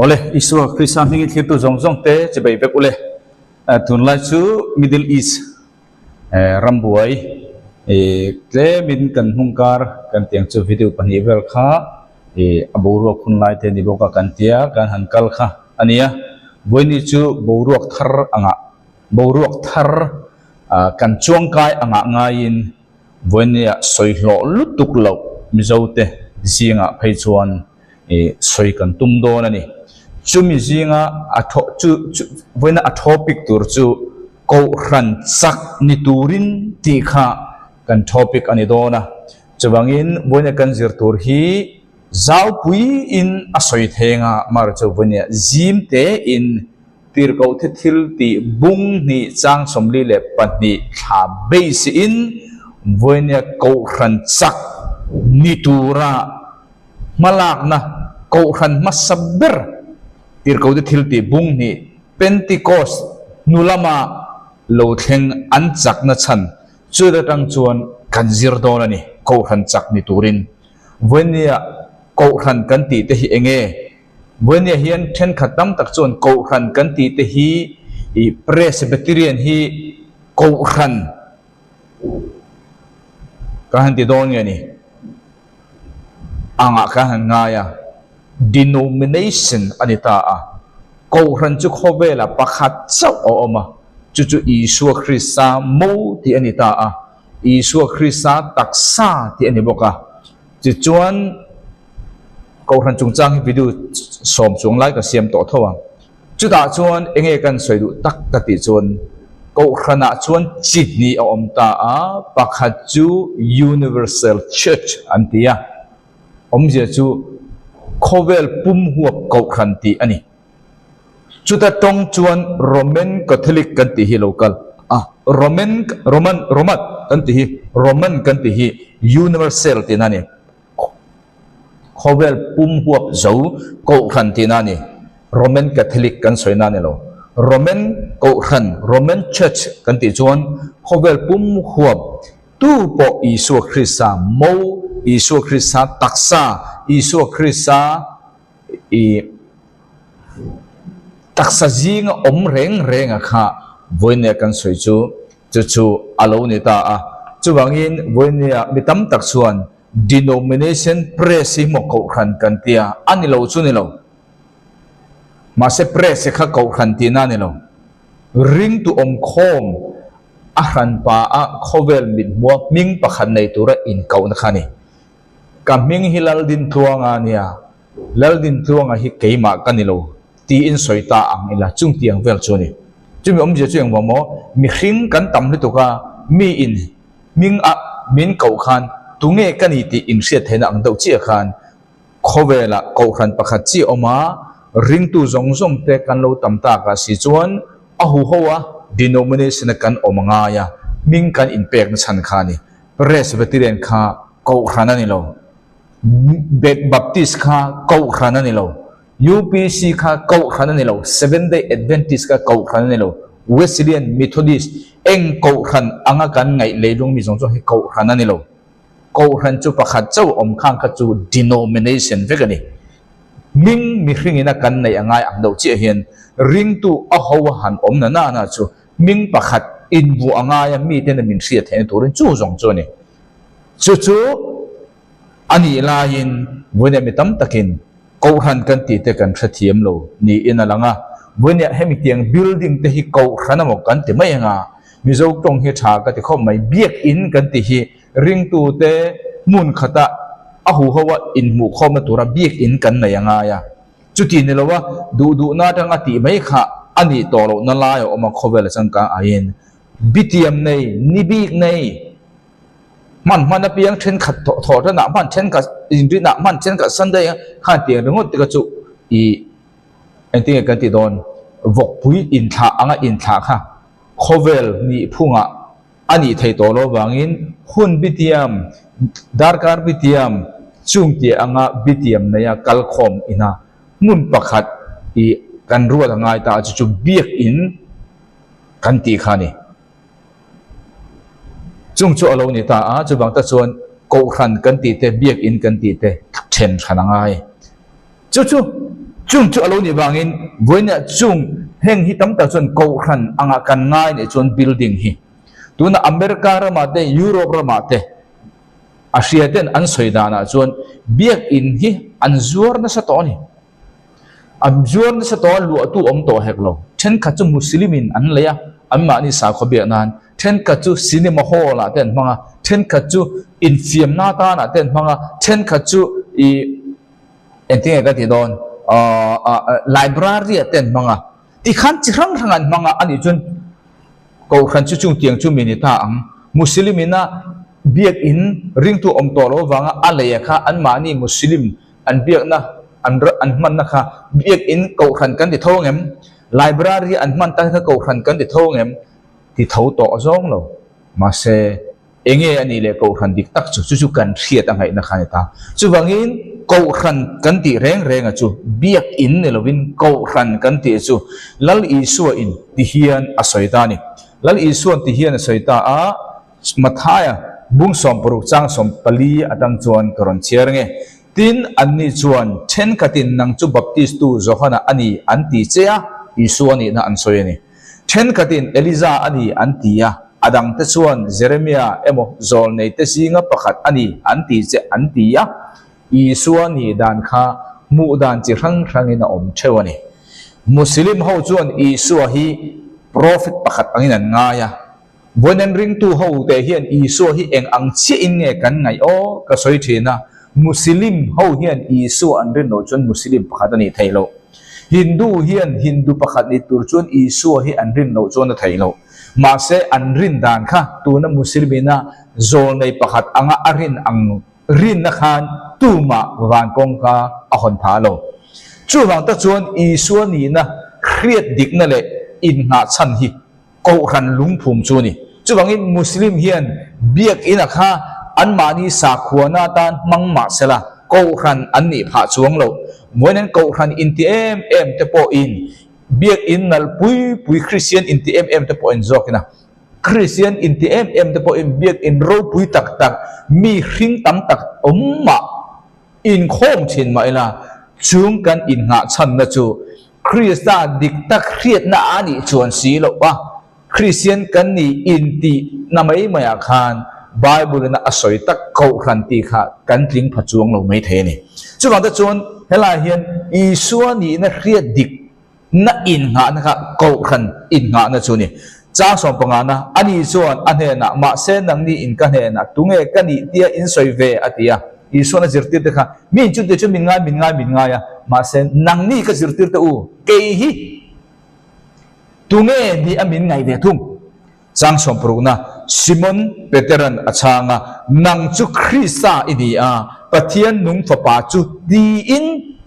Awle, Isua Krista hmingin thlirtu zawng zawng te chibai vek ule. Tunlai chu Middle East rambuai tlemin kan hnung kar kan tiang chu video pahnih vel kha a boruak hun lai te ni bawk a kan tia kan han kal kha a nia. Vawiini chu boruak thar angah boruak thar kan chuangkai angah ngaiin Vawinia sawi hlawh lutuk loh Mizote zingah phei chuan ih sawi kan tum dawn a ni. Chumi zinga a thaw chu chu vawiina a topic tur chu Kohhran chak ni turin tih kha kan topic a ni dawn a. Chuvangin vawiina kan zir tur hi zaupuiin a sawi theng a, mar chu vawinia zim tein Tirhkohte thil tih bung hnih chang 42 thla base-in vawinia Kohhran chak ni tura hmalakna Kohhran hmasa ber Tirhkohte thil tih bung hnih Pentecost hnu lama lo thleng an chakna chhan chu atang chuan kan zir dawn a ni Kohhran chak ni turin. Vawinia Kohhran kan tih te hi enge? Buainiah hian thenkhat tam tak chuan Kohhran kan tih te hi ih Presbyterian hi Kohhran ka han ti dawn nge ni angah ka han ngai a, denomination a ni ta a, Kohhran chu khawvelah pakhat chauh a awm a, chu chu Isua Krista mo tih a ni ta a, Isua Krista taksa tih a ni bawk a, tichuan. Kohhran chungchang hi video sawm chuang lai ka siam tawh tho a, chutah chuan enge kan sawi duh tak ka tih chuan Kohhranah chuan chi hnih a awm ta a, pakhat chu Universal Church an ti a, awmzia chu khawvel pum huap Kohhran tih a ni. Chuta tawng chuan Roman Catholic kan tih hi lo kal a, Roman Roman Roman kan tih hi Roman kan tih hi Universal tihna a ni. Khawvel pum huap zo Kohhran tihna a ni. Roman Catholic kan sawina a ni lo. Roman Kohhran, Roman Church, kan tih chuan khawvel pum huap tu pawh Isua Krista mo, Isua Krista taksa, Isua Krista i taksa zinga awm reng renga kha vawinia kan sawi chu chu chu a lo ni ta a. Chuvangin vawinia mi tam tak chuan Denomination press hi maw kohhran kan tia a ni lo chu ni lo. Mahse press hi kha kohhran tihna a ni lo. Ringtu awmkhawm a hranpa a khawvel mithmua hming pakhat nei tura inkohna kha a ni. Ka hming hi Laldintluanga a nia, Laldintluanga hi keimah ka ni lo tiin sawi ta ang ila chung tiang vel chu a ni. Chumi awmzia chu engvang maw? Mihring kan tam lutuk a, miin hming a min koh khan tunge ka ni tih inhriat theihna ang deuh chiah khan khawvelah kohhran pakhat chiah awm a, ringtu zawng zawng te kan lo tam tak ah si chuan a huho a denomination a kan awm a ngai a, hming kan inpekna chhan kha a ni. Presbyterian kha kohhran a ni lo, Baptist kha kohhran a ni lo. UPC kha Kohhran a ni lo, Seventh Day Adventist kha Kohhran a ni lo, Wesleyan, Methodist, eng Kohhran anga kan ngaih leilung mi zawng zawng hi Kohhran a ni lo. Kohhran chu pakhat chauh awm khang kha chu denomination vek a ni. Hming mihringin a kan neih a ngai ang deuh chiah hian ringtu a ho a han awm na na na chu hming pakhat invuah a ngai a miten a min hriat theihna turin chu zawng chu a ni. Chu chu a nih laiin vawinia mi tam takin Kohhran kan tih te kan hrethiam lo niin a lang a, vawinia hemi tiang building te hi Kohhran emaw kan ti mai anga, Mizo tawng hi tha ka ti khawp mai, Biakin kan tih hi ringtu te hmun khata a huho a inhmuhkhawmna tura Biakin kan nei a ngai a, chuti ni loa duh duhna atanga tih mai kha a nih tawh lohna lai a awm a khawvel a changkang aiin bitiam nei, ni bik nei. Hman hman apiang thenkhat thawh tanah hman thenkhat inrinah hman thenkhat Sunday a khan tiang ringawt te kha chu ih engtin nge kan tih dawn vawkpui inthlah anga inthlah kha khawvel nih phungah a nih theih tawh loh avangin hun bitiam darkar bitiam chung tih anga bitiam neia kalkhawm ina hmun pakhat ih kan ruat a ngai ta a chu chu biakin kan tih kha a ni. Chung chu a lo ni ta a, chuvang ta chuan Kohhran kan tih te, Biakin kan tih te then hran a ngai. Chu chu Chung chu a lo nih vangin vawiinah chung heng hi tam tak chuan kohhran angah kan ngai nih chuan building hi tunah America ramah te Europe ramah te a hria ten an sawi danah chuan biakin hi an zuar nasa tawh a ni. An zuar nasa tawh a luahtu awm tawh hek lo. Thenkhat chu Muslim in an lei a, anmahni sakhaw biak nan. Thenkhat chu cinema hall ah te an hmang a, thenkhat chu infiamna atan ah te an hmang a, thenkhat chu ih engtin nge ka tih dawn ahh library ah te an hmang a. Tikhan chi hrang hrang an hmang a, anih chuan Kohhran chu chungtiang chu mi ni ta ang. Muslim ina biakin ringtu awm tawh lo avanga a lei a kha anmahni Muslim an biakna an an hmanna kha biakin kohhran kan ti tho ang em? Library an hman tan kha kohhran kan ti tho ang em? Ti tho tawh zawng lo. Mahse. Enge a nih leh kohhran dik tak chu, chu chu kan hriat a ngaihna kha a ni ta. Chuvangin kohhran kan tih reng renga chu biakin ni lovin kohhran kan tih chu Lal Isua in ti hian a sawi ta a ni. Lal Isua'n ti hian a sawi ta a, Mathaia bung 60 chang 14 atang chuan ka rawn chhiar nge. Tin, anni chuan thenkhatin nang chu Baptistu Johana a ni an ti che a, Isua nihna an sawi a ni. Thenkhatin Eliza a ni an ti a, a dangte chuan Jeremia emaw zawlneite zinga pakhat a ni an ti che an ti a, Isua nih dan kha hmuh dan chi hrang hrangin a awm theuh a ni. Muslim ho chuan Isua hi prophet pakhat angin an ngai a, Vawiin ringtu ho te hian Isua hi eng ang chiahin nge kan ngaih aw ka sawi thin a, Muslim ho hian Isua an rin loh chuan Muslim pakhat a nih theih loh. Hindu hian Hindu pakhat ni tur chuan Isua hi an rin loh chuan a theih loh. Mahse an rin dan kha tuna Muslim ina zawlnei pakhat anga a rin ang rinna khan tumah van kawngka a hawn phah lo. Chuvang tak chuan Isua nihna hriat dikna leh innghah chhan hi Kohhran lungphum chu a ni. Chuvangin Muslim hian biakina kha anmahni sakhuana atan hmang mah sela Kohhran an nih phah chuang loh. Vawiin an Kohhran inti em em te pawhin biakin nalh pui pui Kristian inti em em te pawhin zawkin a Kristian inti em em te pawhin biakin ropui tak tak mi hring tam tak awm mah Inkhawm thin mah ila, chung kan innghah chhanna chu Krista dik tak hriatna a nih chuan si loh a, Kristian kan nih intihna mai maiah khan Bible-in a sawi tak kohhran tih kha kan tling pha chuang lo mai thei a ni. Chuvang te chuan helaiah hian Isua nihna hriat dik Na innghahna kha Kohhran innghahna chu a ni. Chang sawmpangana, Ani chuan a hnenah, Mahse nangni in ka hnenah, tunge ka nih tia in sawi ve? a ti a. Isuan a zirtirte kha, Mi in chute chu min ngai, min ngai, min ngai a, mahse nangni ka zirtirte u, kei hi tunge ni a min ngai ve thung? Chang sawmparukna, Simon Peteran a chhang a, Nang chu Krista i ni a, Pathian nung Fapa chu tiin.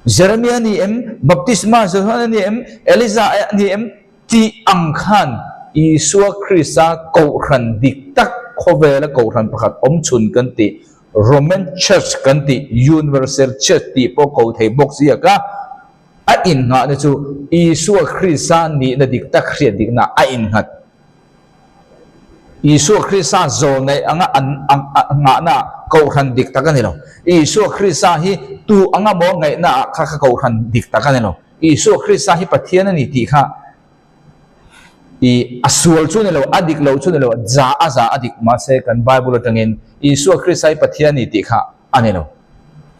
Jeremia a ni em? Baptisma Johana a ni em? Eliza a ni em? Tih ang khan Isua Krista kohhran dik tak khawvela kohhran pakhat awm chhun kan tih, Roman Church kan tih, Universal Church tih pawh ko thei bawk ziak a, a innghahna chu Isua Krista nihna dik tak hriat dikna a innghat. Isua Krista zawlneih anga an nghahna kohhran dik tak a ni lo. Isua Krista hi tu anga maw ngaihna ah kha kha kohhran dik tak a ni lo. Isua Krista hi Pathian a ni tih kha i a sual chu a ni lo, a dik lo chu a ni lo, za a za a dik mahse kan Bible atangin Isua Krista hi Pathian a ni tih kha a ni lo.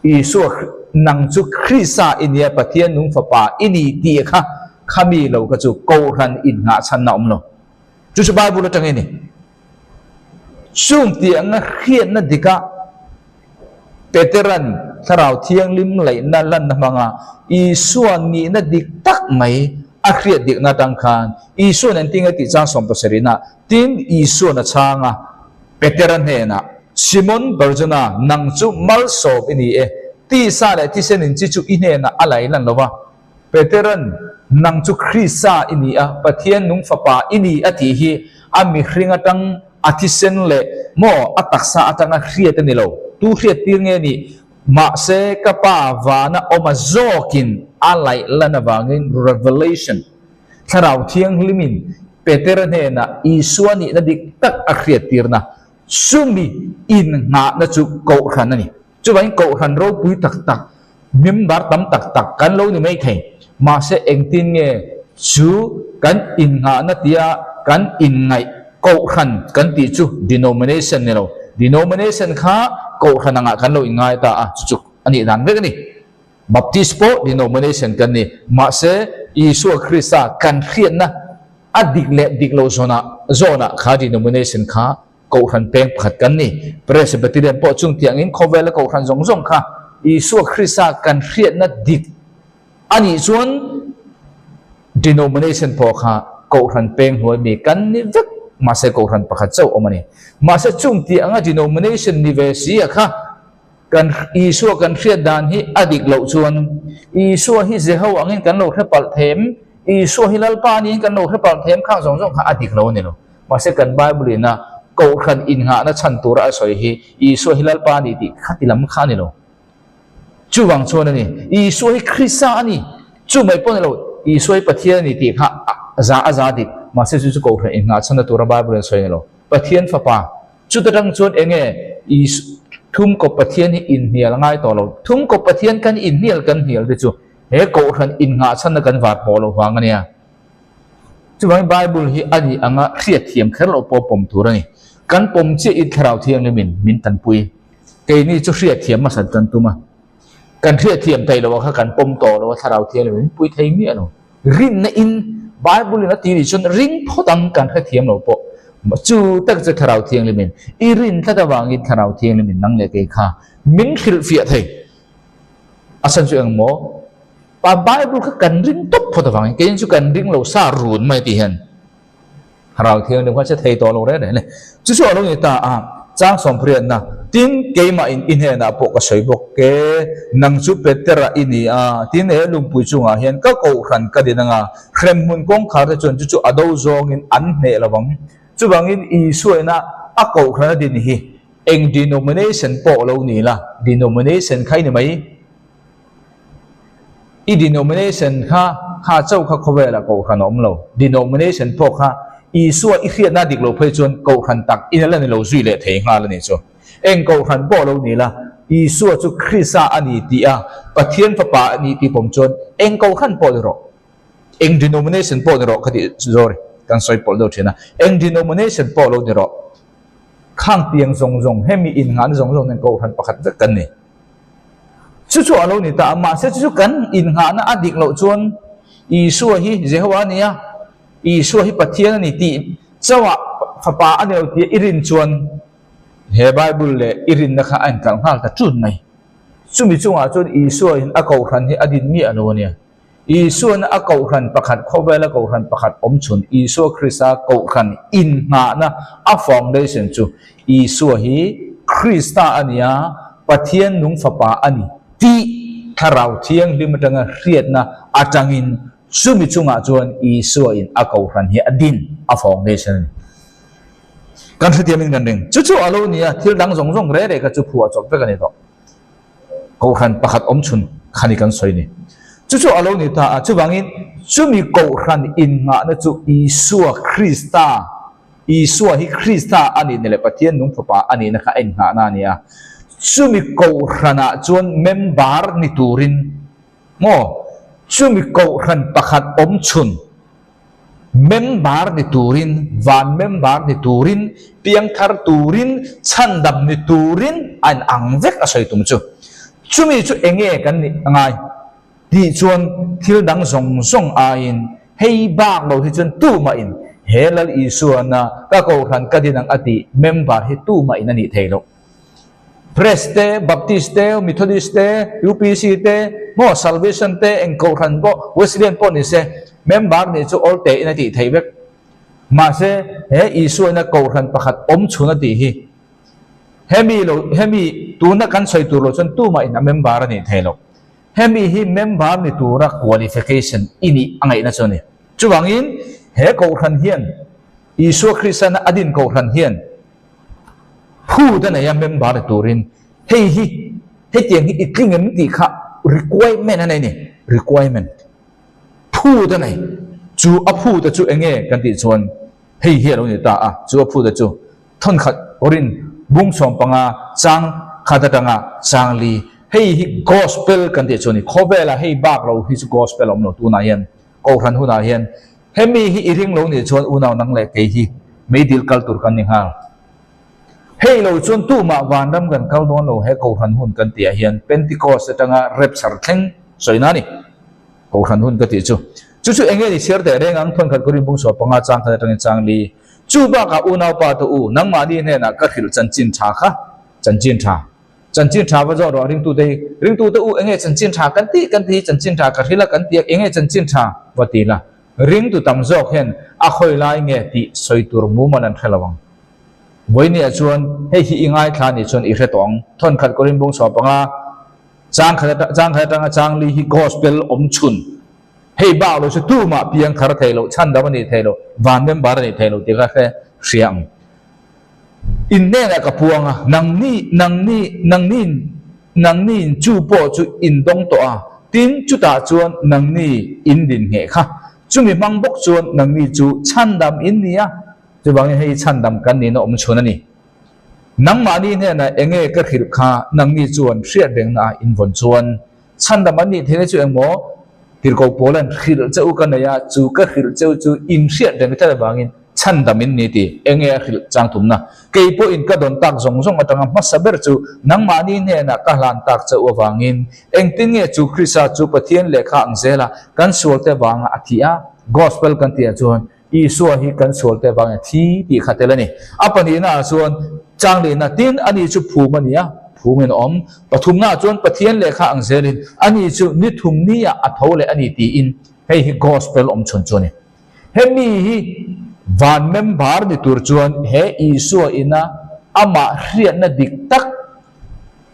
Isua nang chu Krista i nia Pathian nung fapa i ni tih kha khami lo kha chu kohhran innghah chhanna a awm lo. Chu chu Bible atangin a ni. Chung tih anga hriatna dika Peteran Thlarau Thianghlim laihna lanna hmanga Isua nihna dik tak mai a hriat dikna atang khan Isua'n engtin nge tih chang 70 ah tin Isua'n a chhang a, Petera hnenah, Simon Barjona, nang chu malsawm i ni e, tisa leh thisen in chi chu i hnenah a lai lan lo va. Peteran, Nang chu Krista i ni a, Pathian nung Fapa i ni a tih hi a mihring atang a thisen leh maw a taksa atanga hriat a ni lo. Tu hriat tir nge nih? Mahse ka Pa vana awm a zawkin a laih lan avangin Revelation, Thlarau Thianghlimin Petera hnenah Isua nihna dik tak a hriat tirna chumi innghahna chu Kohhran a ni. Chuvangin Kohhran ropui tak tak. Member tam tak tak kan lo ni mai thei. Mahse engtin nge chu kan innghahna tia kan inngaih kohhran kan tih chu denomination ni lo. Denomination kha kohhran angah kan lo inngai ta a, chu chu a nih dan vek a ni. Baptist pawh denomination kan ni. Mahse Isua Krista kan hriatna a dik leh dik lo zawnah zawnah kha denomination kha Kohhran peng pakhat kan ni. Presbyterian pawh chung tiangin khawvela kohhran zawng zawng kha Isua Krista kan hriatna dik a nih chuan denomination pawh kha kohhran peng hnuai mi kan ni vek mahse kohhran pakhat chauh awm a ni. Mahse chung tianga denomination ni ve si a kha kan Isua kan hriat dan hi a dik loh chuan Isua hi Jeho angin kan lo hre palh them, Isua hi Lalpa niin kan lo hre palh them khang zawng zawng kha a dik lo a ni lo. Mahse kan Bible ina Kohhran innghahna chhan tura a sawi hi Isua hi Lalpa a ni tih kha ti lam kha a ni lo. Chuvang chuan a ni, Isua hi Krista a ni, chu mai pawh a ni lo, Isua hi Pathian a ni tih kha za a za dik. Mahse chu chu Kohhran innghah chhanna tura Bible in a sawi a ni lo. Pathian Fapa, chuta tang chuan eng nge Isu thumkawp Pathian hi inhnial a ngai tawh lo. Thumkawp Pathian kan inhnial kan hnial te chu he Kohhran innghah chhanna kan var pawh lo vang a nia. Chuvangin Bible hi a nih anga hriatthiam kher loh pawh pawm tur a ni. Kan pawm chiah in Thlarau Thianghlimin min tanpui. Keini chu hriatthiam hmasat kan tum a. Kan hriatthiam thei lo a kha kan pawm tawh lo a, Thlarau Thianghlimin min pui thei miah lo. Rinna in Bible in a ti nih chuan ring phawt ang kan hrethiam lo pawh. Chu tak chu Thlarau Thianghlimin i rin tlat avangin Thlarau Thianghlimin nang leh kei kha min hrilhfiah thei. A chhan chu engmaw? Pa Bible kha kan ring tawp phawt avangin keini chu kan ring lo sa run mai tih hian Thlarau Thianghlim kha che thei tawh lo reng reng a ni. Chu chu a lo ni ta a, chang sawmphriatna, tin keimah in i hnenah pawh ka sawi bawk e, nang chu Petera i ni a, tin he lungpui chungah hian ka kohhran ka din anga, hremhmun kawngkhar te chuan chu chu a do zawngin an hneh lo vang. Chuvangin Isua ina a kohhran a din hi eng denomination pawh lo ni la, denomination kha i ni mai. I denomination kha kha chauh kha khawvelah kohhran a awm lo. Denomination pawh kha Isua i hriatna dik lo phei chuan kohhran tak in a la ni lo zui leh thei nghal a nih chu. Eng kohhran pawh lo ni la, Isua chu Krista a ni tih a, Pathian Fapa a ni tih pawm chuan eng kohhran pawh ni rawh. Eng denomination pawh ni rawh kha tih sorry kan sawi pawlh deuh thin a. Eng denomination pawh lo ni rawh. Khang piang zawng zawng hemi innghahna zawng zawng nen kohhran pakhat vek kan ni. Chu chu a lo ni ta a, mahse chu chu kan innghahna a dik loh chuan Isua hi Jehovah a ni a, Isua hi Pathian a ni tih chauhah Fapa a ni lo tih i rin chuan he Bible leh i rinna kha a inkalh nghal ta tun mai. Chumi chungah chuan Isua in a kohhran hi a din miah lo a nia. Isuan a kohhran pakhat, khawvela kohhran pakhat awm chhun Isua Krista kohhran innghahna a foundation chu Isua hi Krista a ni a, Pathian nung fapa a ni tih Thlarau Thianghlim atanga hriatna atangin chumi chungah chuan Isua in a kohhran hi a din, a foundation a ni. Kan hrethiamin kan ring. Chu chu a lo ni a, thil dang zawng zawng reh reh kha chu phuah chawp vek a ni tawh. Kohhran pakhat awm chhun kha ni kan sawi ni. Chu chu a lo ni ta a, chuvangin chumi kohhran innghahna chu Isua Krista, Isua hi Krista a nihna leh Pathian nung fapa a nihna kha a innghahna a ni a. Chumi kohhranah chuan member ni turin maw, chumi kohhran pakhat awm chhun, Member ni turin, van member ni turin, piangthar turin, chhandam ni turin a in ang vek a sawi tum chu. Chumi chu enge kan nih a ngai tih chuan thil dang zawng zawng aiin hei bak lo hi chuan tumah in he Lal Isuana ka kohhran ka din ang a tih member hi tumah in a nih thei loh. Press te, Baptist te, Methodist te, UPC te, maw Salvation te, eng kohhran pawh, Wesleyan pawh ni se, member nih chu awl te in a tih theih vek. Mahse, he Isua ina kohhran pakhat awm chhun a tih hi, hemi lo, hemi tuna kan sawi tur lo chuan tumah in a member a nih thei lo. Hemi hi member ni tura qualification i nih a ngaihna chu a ni. Chuvangin, he kohhran hian, Isua Krista ina a din kohhran hian, Phut a nei a member ni turin hei hi hetiang hi i tling em tih kha requirement a nei a ni, requirement. Phut a nei. Chu a phut a chu eng nge kan tih chuan hei hi a lo ni ta a, chu a phut a chu thawnkhat awrin bung 15 chang khat atanga chang li. Hei hi Gospel kan tih chu a ni. Khawvelah hei bak lo hi chu Gospel a awm lo tunah hian, Kohhran hunah hian. Hemi hi i ring lo nih chuan unau nang leh kei hi meidil kal tur kan ni nghal. Hei lo chuan tumah vanram kan kal dawn lo he Kohhran hun kan tihah hian Pentecost atanga rapture thleng sawina a ni. Kohhran hun ka tih chu. Chu chu enge ni chhiar teh reng ang Thawnkhat Korin bungchhuah panga chang khat atangin chang li. Chu bakah unaupa te u nangmahni hnenah ka hrilh chanchin tha kha chanchin tha. Chanchin tha va zawh rawh ringtute hi. Ringtute u enge chanchin tha kan tih kan ti hi chanchin tha ka hrilh a kan ti a enge chanchin tha va ti la. Ringtu tam zawk hian a khawi lai nge tih sawi tur mumal an hre lo ang. Vawinia chuan hei hi i ngaithla nih chuan i hre tawh ang. Thawnkhat Korin bungchhuah panga chang khat chang khat atanga chang li hi gospel awm chhun. Hei bak lo chu tumah piang thar thei loh, chhandam a nih thei loh, van member a nih thei loh tih ka hre hria ang. In hnenah ka puang a, nangni, nangni, nangniin, nangniin chu pawh chu in dawng tawh a, tin, chutah chuan nangni in din ngheh kha. Chumi hmang bawk chuan nangni chu chhandam in ni a, chuvangin hei chhandam kan nihna awm chhun a ni. Nangmahni hnenah enge ka hrilh kha nangni chuan hriat rengna ah in vawn chuan chhandam an nih theihna chu engmaw tirhkoh pawl an hrilh che u ka nei a, chu ka hrilh cheu chu in hriat reng tlat avangin chhandam in ni tih enge a hrilh chang tumna. Kei pawhin ka dawn tak zawng zawng atanga hmasa ber chu nangmahni hnenah ka hlan tak che u avangin engtin nge chu Krista chu Pathian lehkha ang zela kan sualte vanga a thih a, Gospel kan tihah chuan Isua hi kan sualte avangin a thi tih kha tel a ni. A pahnihnaah chuan chang lehna tin ani chu phum a ni a, phumin a awm. Pathumnaah chuan Pathian lehkha ang zelin ani chu ni thum niah a tho leh a ni tiin hei hi Gospel awm chhun chu a ni. Hemi hi van member ni tur chuan he Isua ina amah hriatna dik tak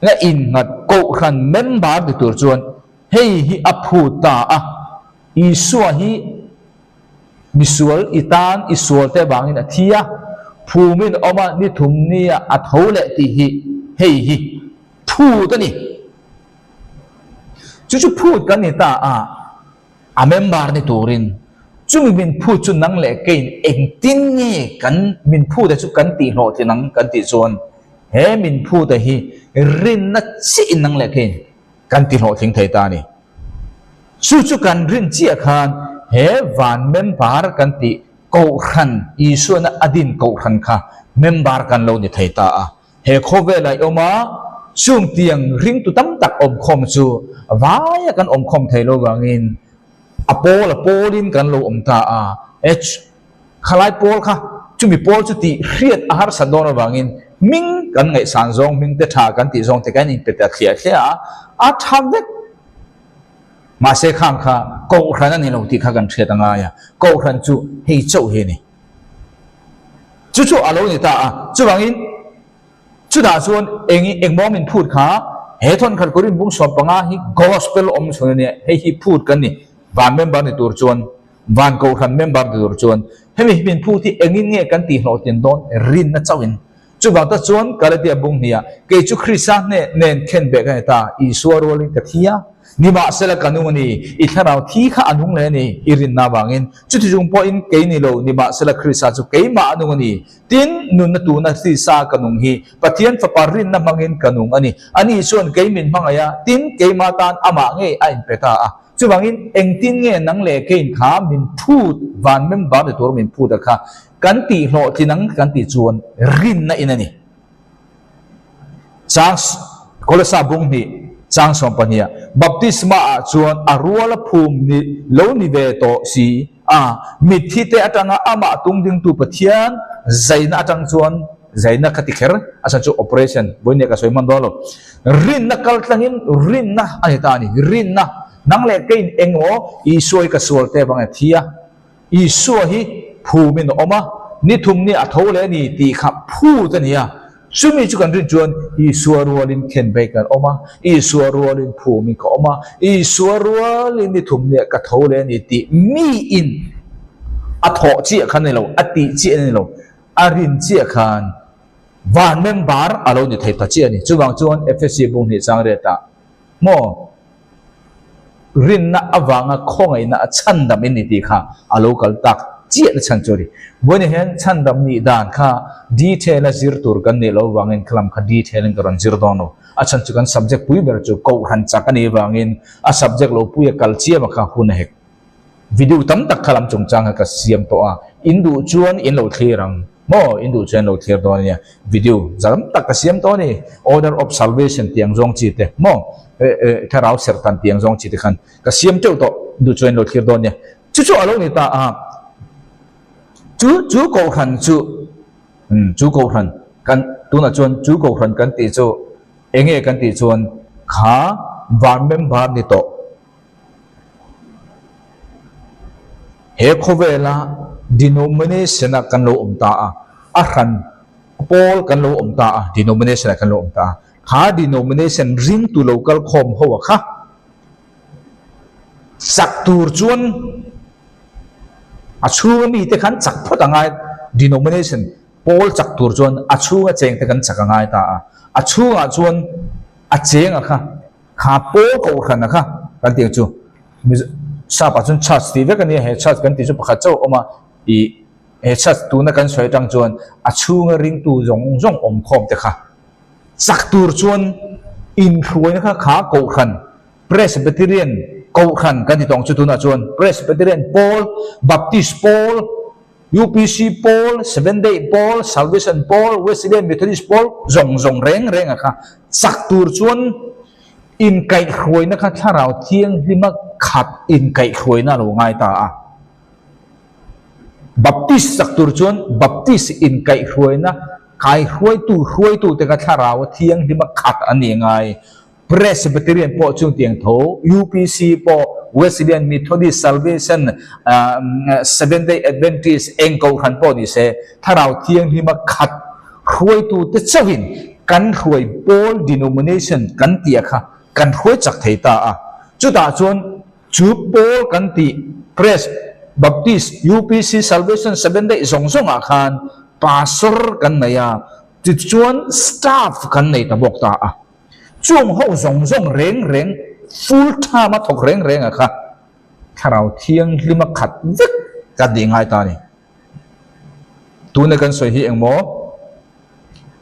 la innghat kohhran member ni tur chuan hei hi a phut ta a, Isua hi misual i tan i sual te vangin a thi a, phumin awm a ni thum nia a tho leh tih hi hei hi phut a ni. Chu chu phut kan ni ta a. A member ni turin chumi min phut chu nang leh keiin engtin nge kan min phute chu kan tih hlawhtlin ang kan tih chuan he min phute hi rinna chiahin nang leh keiin kan ti hlawhtling thei ta a ni. Chu chu kan rin chiah khan he van member kan tih Kohhran, Isuana a din Kohhran kha member kan lo ni thei ta a. He khawvel a i awm a, chung tiang ringtu tam tak awmkhawm chu vaia kan awmkhawm thei lo vangin a pawl a pawlin kan lo awm ta a. H, Khalai pawl kha chumi pawl chu tih hriat a harsat dawn avangin hming kan ngaihsan zawng, hming te tha kan tih zawng te kan inpe ta thliah thliah a, a tha vek. Mahse khang kha Kohhran a ni lo tih kha kan hriat a ngai a, Kohhran chu hei chauh hi a ni. Chu chu a lo ni ta a, chuvangin chutah chuan eng engmaw min phut kha he thawnkhat Korin bung 15 hi gospel awm chhun a nia, hei hi phut kan ni, van member ni tur chuan, van kohhran member ni tur chuan hemi hi min phut hi engin nge kan tih hlawhtlin dawn rinna chauhin. Chuvang tak chuan Galatia bung hniah kei chu Krista hneh nen khenbeh ka ni ta, Isua rualin ka thi a, nimahsela ka nung a ni, i thlarau thi kha a nung leh a ni, i rinna avangin. Chuti chung pawhin kei ni lo, nimahsela Krista chu keimah a nung a ni. Tin, nunna tuna Krista ka nung hi Pathian Fapa rinna hmangin ka nung a ni. Ani chuan kei min hmangaih a, tin, keimah tan amah ngei a inpe ta a. Chuvangin, engtin nge nang leh keiin kha min phut, van member ni tur min phut a kha, kan tih hlawhtlin ang kan tih chuan rinna in a ni. Chang Kolasa bung hnih chang 12 ah baptisma ah chuan a ruala phum ni lo ni ve tawh si a, mitthi te atanga amah tung dingtu Pathian zaina atang chuan zaina kha ti kher a chhan chu operation vawiin ka sawi hman dawn lo. Rinna kal tlangin rinna a ni ta a ni. Rinna nang leh keiin engemaw Isua hi ka sual te vang e thi a. Isua hi phumin a awm a, ni thum ni a tho leh a ni tih kha phut a ni a. Chumi chu kan rin chuan Isua rualin khenbei kan awm a, Isua rualin phumin ka awm a, Isua rualin ni thum nia ka tho leh a ni tih miin a thawh chiah kha a ni lo, a tih chiah a ni lo, a rin chiah khan van member a lo ni thei ta chiah a ni. Chuvang chuan Efesi bung hnih chang riatah maw? Rinna avanga khawngaihna a chhandam in ni tih kha a lo kal tak chiah na chhan chu a ni. Vawiinah hian chhandam nih dan kha detail a zir tur kan nih loh avangin khalam kha detail in ka rawn zir dawn lo. A chhan chu kan subject pui ber chu Kohhran chak a nih avangin a subject lo puia kal chiam a kha hun a hek. Video tam tak kha lam chungchang kha ka siam tawh a, in duh chuan in lo thlir ang maw? In duh chuan in lo thlir dawn a nia. Video za tam tak ka siam tawh a ni. Order of Salvation tih ang zawng chi te maw? Thlarau serhtan tih ang zawng chi te khan ka siam teuh tawh, in duh chuan in lo thlir dawn a nia. Chu chu a lo ni ta a, chu chu kohhran chu, umm chu kohhran kan tunah chuan chu kohhran kan tih chu eng nge kan tih chuan kha van member ni tawh. He khawvela denomination-a kan lo awm ta a, a hran pawl kan lo awm ta a, denomination-ah kan lo awm ta a. Kha denomination ringtu lo kal khawm ho a kha chak tur chuan a chhunga mite khan chak phawt a ngai, denomination pawl chak tur chuan a chhunga chengte kan chak a ngai ta a. A chhungah chuan a cheng a kha. Kha pawl kohhran a kha kan tih ang chu Mizo sap ah chuan church tih vek a nia he church kan tih chu pakhat chauh a awm a ih he church tuna kan sawi atang chuan a chhunga ringtu zawng zawng awm khawm te kha chak tur chuan inhruaina kha kha kohhran Presbyterian kohhran kan ti tawng chu tunah chuan Presbyterian pawl Baptist pawl UPC pawl Seventh Day pawl Salvation pawl Wesleyan Methodist pawl zawng zawng reng reng a kha Chak tur chuan inkaihhruaina kha thlarau thianghlima khat inkaihhruaina a lo ngai ta a. Baptist chak tur chuan Baptist inkaihhruaina kaihruaitu hruaitute kha thlarau thianghlima khat an nih ngai. Presbyterian pawh chung tiang tho, UPC pawh, Wesleyan, Methodist, Salvation, Seventh Day Adventist eng kohhran pawh ni se thlarau thianghlima khat Hruaitute chauhin kan hruai pawl denomination kan tih a kha kan hruai chak thei ta a. Chutah chuan chu pawl kan tih Pres, Baptist, UPC, Salvation, Seventh Day zawng zawngah khan pastor kan nei a, tichuan staff kan nei ta bawk ta a. Chung ho zawng zawng reng reng full time a thawk reng reng a kha Thlarau Thianghlima khat vek kan tih ngai ta a ni. Tuna kan sawi hi engmaw?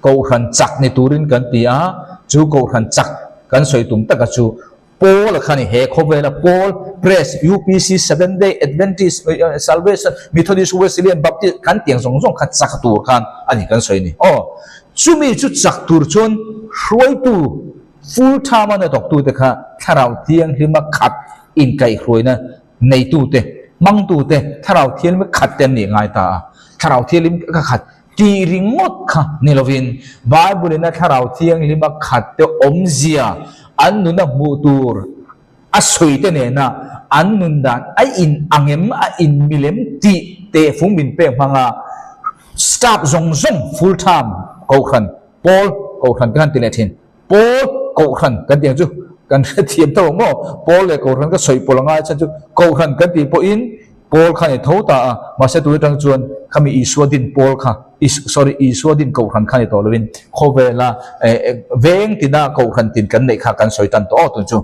Kohhran chak ni turin kan ti a, chu kohhran chak kan sawi tum taka chu Paul a kha ni. He khawvela Paul, Press, UPC, Seventh Day Adventist, Salvation, Methodist, Wesleyan, Baptist kan tiang zawng zawng kha chak tur khan a ni kan sawi ni. Aw, chumi chu chak tur chuan hruaitu full time a hnathawktute kha Thlarau Thianghlima khat inkaihhruaina Neitute, hmangtute, Thlarau Thianghlim khat te an nih ngai ta a. Thlarau Thianghlim ka khat tih ringawt kha ni lovin Bible in a Thlarau Thianghlima khat te awmzia an nuna hmuh tur a sawi te nena an nun dan a in angem a in milem tih tehfung min pek hmanga staff zawng zawng full time kohhran pawl kohhran te khan ti leh thin. Pawl Kohhran kan tih ang chu kan hrethiam tho ang maw? Pawl leh Kohhran ka sawi pawlh angai chhan chu Kohhran kan tih pawhin Pawl kha a ni tho ta a, mahse tun atang chuan khami Isua din Pawl kha, sorry, Isua din Kohhran kha ni tawh lovin khawvela veng tina Kohhran tin kan neih kha kan sawi tan tawh aw tun chu.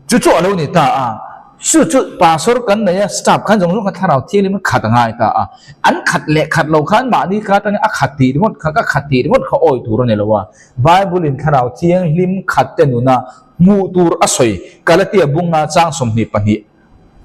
Chu chu a lo ni ta a, chu chu pastor kan nei a, staff khan zawng zawng kha thlarau thianghlim khat a ngai ta a, an khat leh khat lo khan mahni kha atangin a khat tih ringawt kha ka khat tih ringawt kha awi tur a ni lo a, Bible-in Thlarau Thianghlim khatte nuna hmuh tur a sawi Galatia bunga chang 22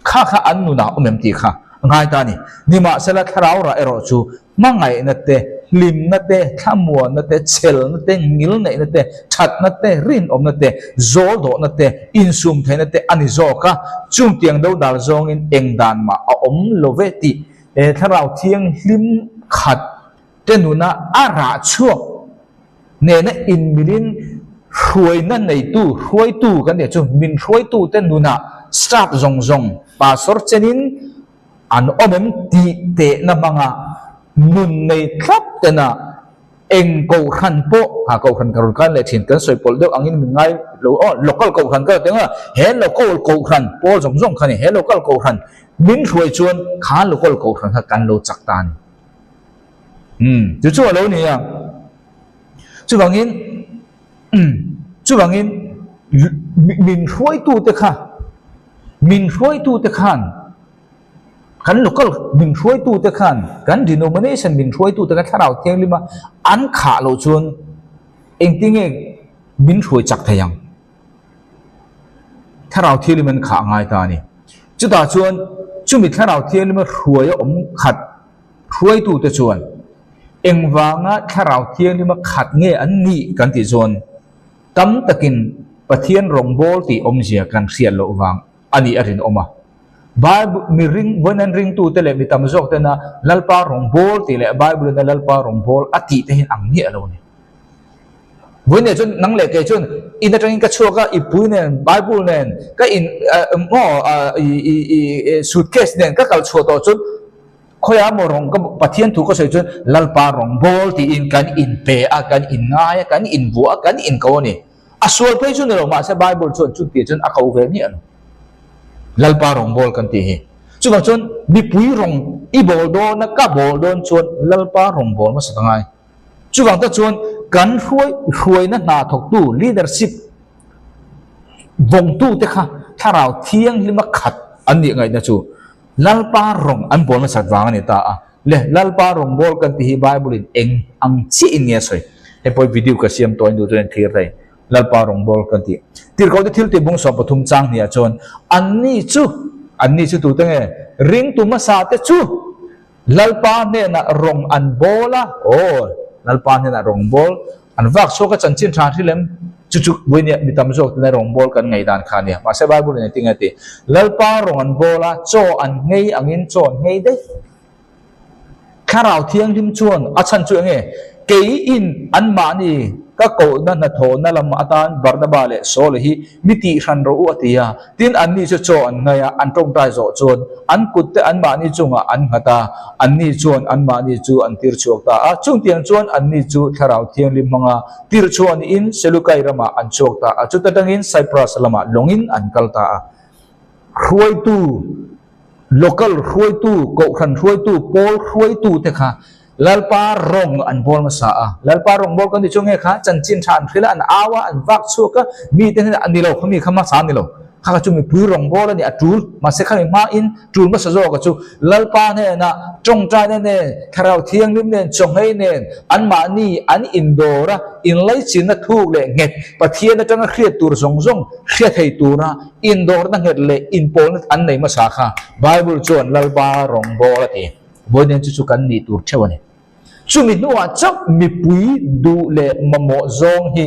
kha kha an nunah awm em tih kha a ngai ta a ni. Nimahsela Thlarau rah erawh chu hmangaihna te, hlimna te, thlamuanna te, chhelna te, ngilneihna te, thatna te, rinawmna te, zawldawhna te, insumtheihna te a ni zawk a, chungtiang dodal zawngin eng dan mah a awm lo ve tih Thlarau Thianghlim khat te nuna a rah chhuak nena inmilin hruaina neitu, hruaitu kan tih chu min hruaitute nunah staff zawng zawng pastor chenin an awm em tih tehna hmanga nun nei thlap tena eng kohhran pawh, ha kohhran ka rawn kan leh thin, kan sawi pawlh deuh angin min ngai lo aw, local kohhran ka ti ang a, he local kohhran pawl zawng zawng kha ni, he local kohhran min hruai chuan kha local kohhran kha kan lo chak ta a ni. Umm chu chu a lo ni a. Chuvangin umm chuvangin min hruaitute kha min hruaitute khan Kan local min hruaitute khan, kan denomination min hruaitute khan Thlarau Thianghlima an khah loh chuan engtinge min hruai chak thei ang? Thlarau Thianghlim an khah ngai ta a ni. Chutah chuan chumi Thlarau Thianghlima hruai a awm khat hruaitute chuan engvanga Thlarau Thianghlima khat nge an nih kan tih chuan tam takin Pathian rawngbâwl tih awmzia kan hriat loh vang a nih a rinawm a. Bible mi ring vawiin an ringtute leh mi tam zawk tena Lalpa rawngbâwl tih leh Bible-in a Lalpa rawngbâwl a tih te hian ang miah lo a ni. Vawiin leh chuan nang leh kei chuan in atangin ka chhuak a, i pui nen, Bible nen, ka in maw i i i suitcase nen ka kal chhuah tawh chuan khawiah maw rawng ka Pathian thu ka sawi chuan Lalpa rawngbâwl tiin kan inpe a, kan inngai a, kan invuah a, kan inko a ni. A sual phei chu ni lo mahse Bible chuan chutih chuan a ko ve miah lo. Lalpa rawngbâwl kan tih hi. Chuvang chuan mipui rawng i bâwl dawn a, ka bâwl dawn chuan Lalpa rawngbâwl hmasa ka ngai. Chuvang te chuan kan hruai hruaina hna thawktu leadership vawngtu te kha thlarau thianghlima khat an nih ngaihna chu Lalpa rawng an bawl hmasat vang a ni ta a. Le Lalpa rawng bawl kan tih hi Bible in eng ang chiah in nge a sawi? Hei pawh hi video ka siam tawh a ni duh chuan thlir thei. Lalpa rawng bawl kan tih. Tirhkoh te thil tih bung 13 chang hniah chuan anni chu anni chu tute nge? Ringtu hmasa te chu Lalpa hnenah rawng an bawl a, aw, Lalpa hnenah rawng bawl an vak chhuak a, chanchin tha hrilh em? Chu chu vawinia mi tam zawk tena rawng bawl kan ngaih dan kha a nia. Mahse Bible in engtin nge a ti? Lalpa rawng an bawl a, chaw an nghei angin chaw an nghei daih. Thlarau Thianghlim chuan a chhan chu enge? Keiin anmahni ka kohna hnathawhna lam atan Barnaba leh Saula hi mi tihhran rawh u a ti a. Tin, anni chu chaw an ngaih a, an tawngtai zawh chuan an kutte anmahni chungah an nghat a, anni chuan anmahni chu an tir chhuak ta a. Chungtiang chuan anni chu Thlarau Thianghlim hmanga tir chhuah niin Selukai ramah an chhuak ta a, chuta tangin Cyprus lamah lawngin an kal ta a. Hruaitu, local hruaitu, kohhran hruaitu, pawl hruaitute kha Lalpa rawng an bawl hmasa a. Lalpa rawng bawl kan ti chu nge kha chanchin tha an hrilh a, an au a, an vak chhuak a, mite hnenah a ni lo, khami kha hmasa a ni lo. Kha kha chu mipui rawng bawl a ni, a tul. Mahse khami hmain tul hmasa zawk a chu Lalpa hnenah tawngtaina nen, Thlarau Thianghlim nen, chawnghei nen anmahni an indawr a, inlaichinna thuk leh nghet, Pathian atanga hriat tur zawng zawng hria thei tura indawrna nghet leh inpawlna an nei hmasa kha Bible chuan Lalpa rawng bawl a ti. Vawiin chu chu kan nih tur theuh a ni. Chumi hnuah chauh mipui duh leh mamawh zawng hi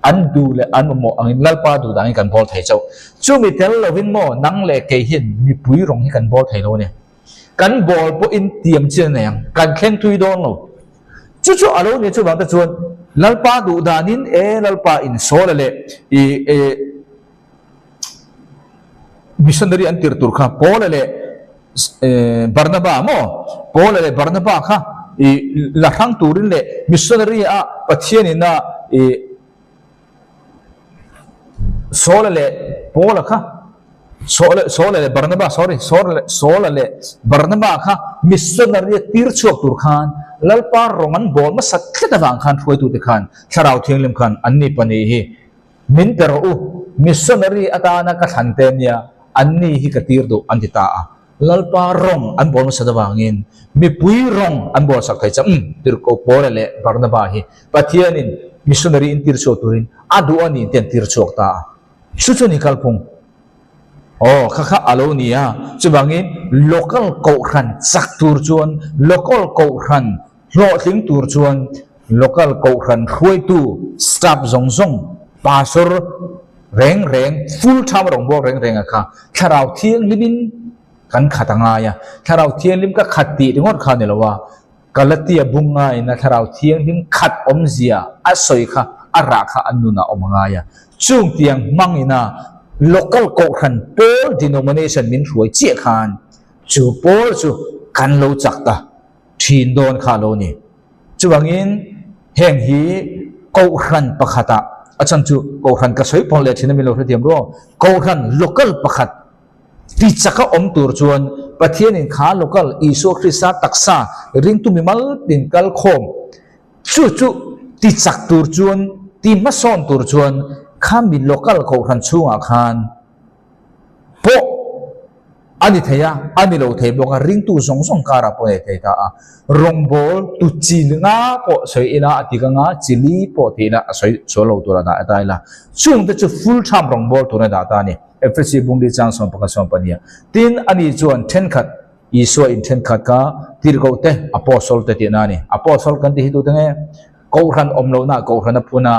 an duh leh an mamawh angin Lalpa duh dangin kan bawl thei chauh. Chumi tel lovin maw nang leh kei hian mipui rawng hi kan bawl thei lo a ni. Kan bawl pawhin tiam chin a nei ang, kan thleng thui dawn lo. Chu chu a lo ni chuvang te chuan Lalpa duh danin e Lalpa insawla leh i e Missionary an tir tur kha Paula leh Barnaba maw? Paula leh Barnaba kha i la hrang turin leh missionary a Pathianin a i Saula leh Paula kha Saula Saula leh Barnaba sorry Saula leh Saula leh Barnaba kha missionary a tir chhuak tur khan Lalpa rawng an bawl hmasa tlat avang khan hruaitute khan Thlarau Thianghlim khan anni pahnih hi Min pe rawh u, missionary atana ka thlan te nia, anni hi ka tir duh an ti ta a. Lalpa rawng an bawl hmasa avangin mipui rawng an bawl sak thei chang. Umm, Tirhkoh Paula leh Barnaba hi Pathianin missionary in tir chhuak turin a duh a ni te an tir chhuak ta a. Chu chu ni kalphung. Aw, kha kha a lo ni a. Chuvangin local kohhran chak tur chuan local kohhran Hlawhtling tur chuan local kohhran hruaitu staff zawng zawng, pastor reng reng, full time rawngbâwl reng renga kha Thlarau Thianghlimin kan khat a ngai a. Thlarau Thianghlim ka khat tih ringawt kha a ni lo a, Galatia bung ngaiin a Thlarau Thianghlim khat awmzia a sawi kha a rah kha a nunah awm a ngai a. Chung tiang hmangina local kohhran pawl denomination min hruai chiah khan chu pawl chu kan lo chak ta. thin dawn kha a lo ni. Chuvangin heng hi Kohhran pakhatah, a chhan chu Kohhran ka sawi pawn leh thin a min lo hrethiam ruang, Kohhran local pakhat ti chaka awm tur chuan Pathianin kha local Isua Krista taksa ringtu mimal tin kal khawm chu chu ti chak tur chuan ti hmasawn tur chuan kha mi local Kohhran chhungah khan pawh. A ni thei a, a ni lo thei bawk a, ringtu zawng zawng karah pawh a nei thei ta a. Rawngbawl tu chi nga pawh sawi ila a ti ka nga, chi li pawh ti ila a sawi sual lo tur a dah ta ila. Chungte chu full time rawngbawl tur a dah ta a ni. Efesi bungli chang 11 12 ah. Tin, ani chuan thenkhat Isua in thenkhat kha tirhkoh te, apostle te tihna a ni. Apostle kan tih hi tute nge? Kohhran awm lohna kohhran a phun a,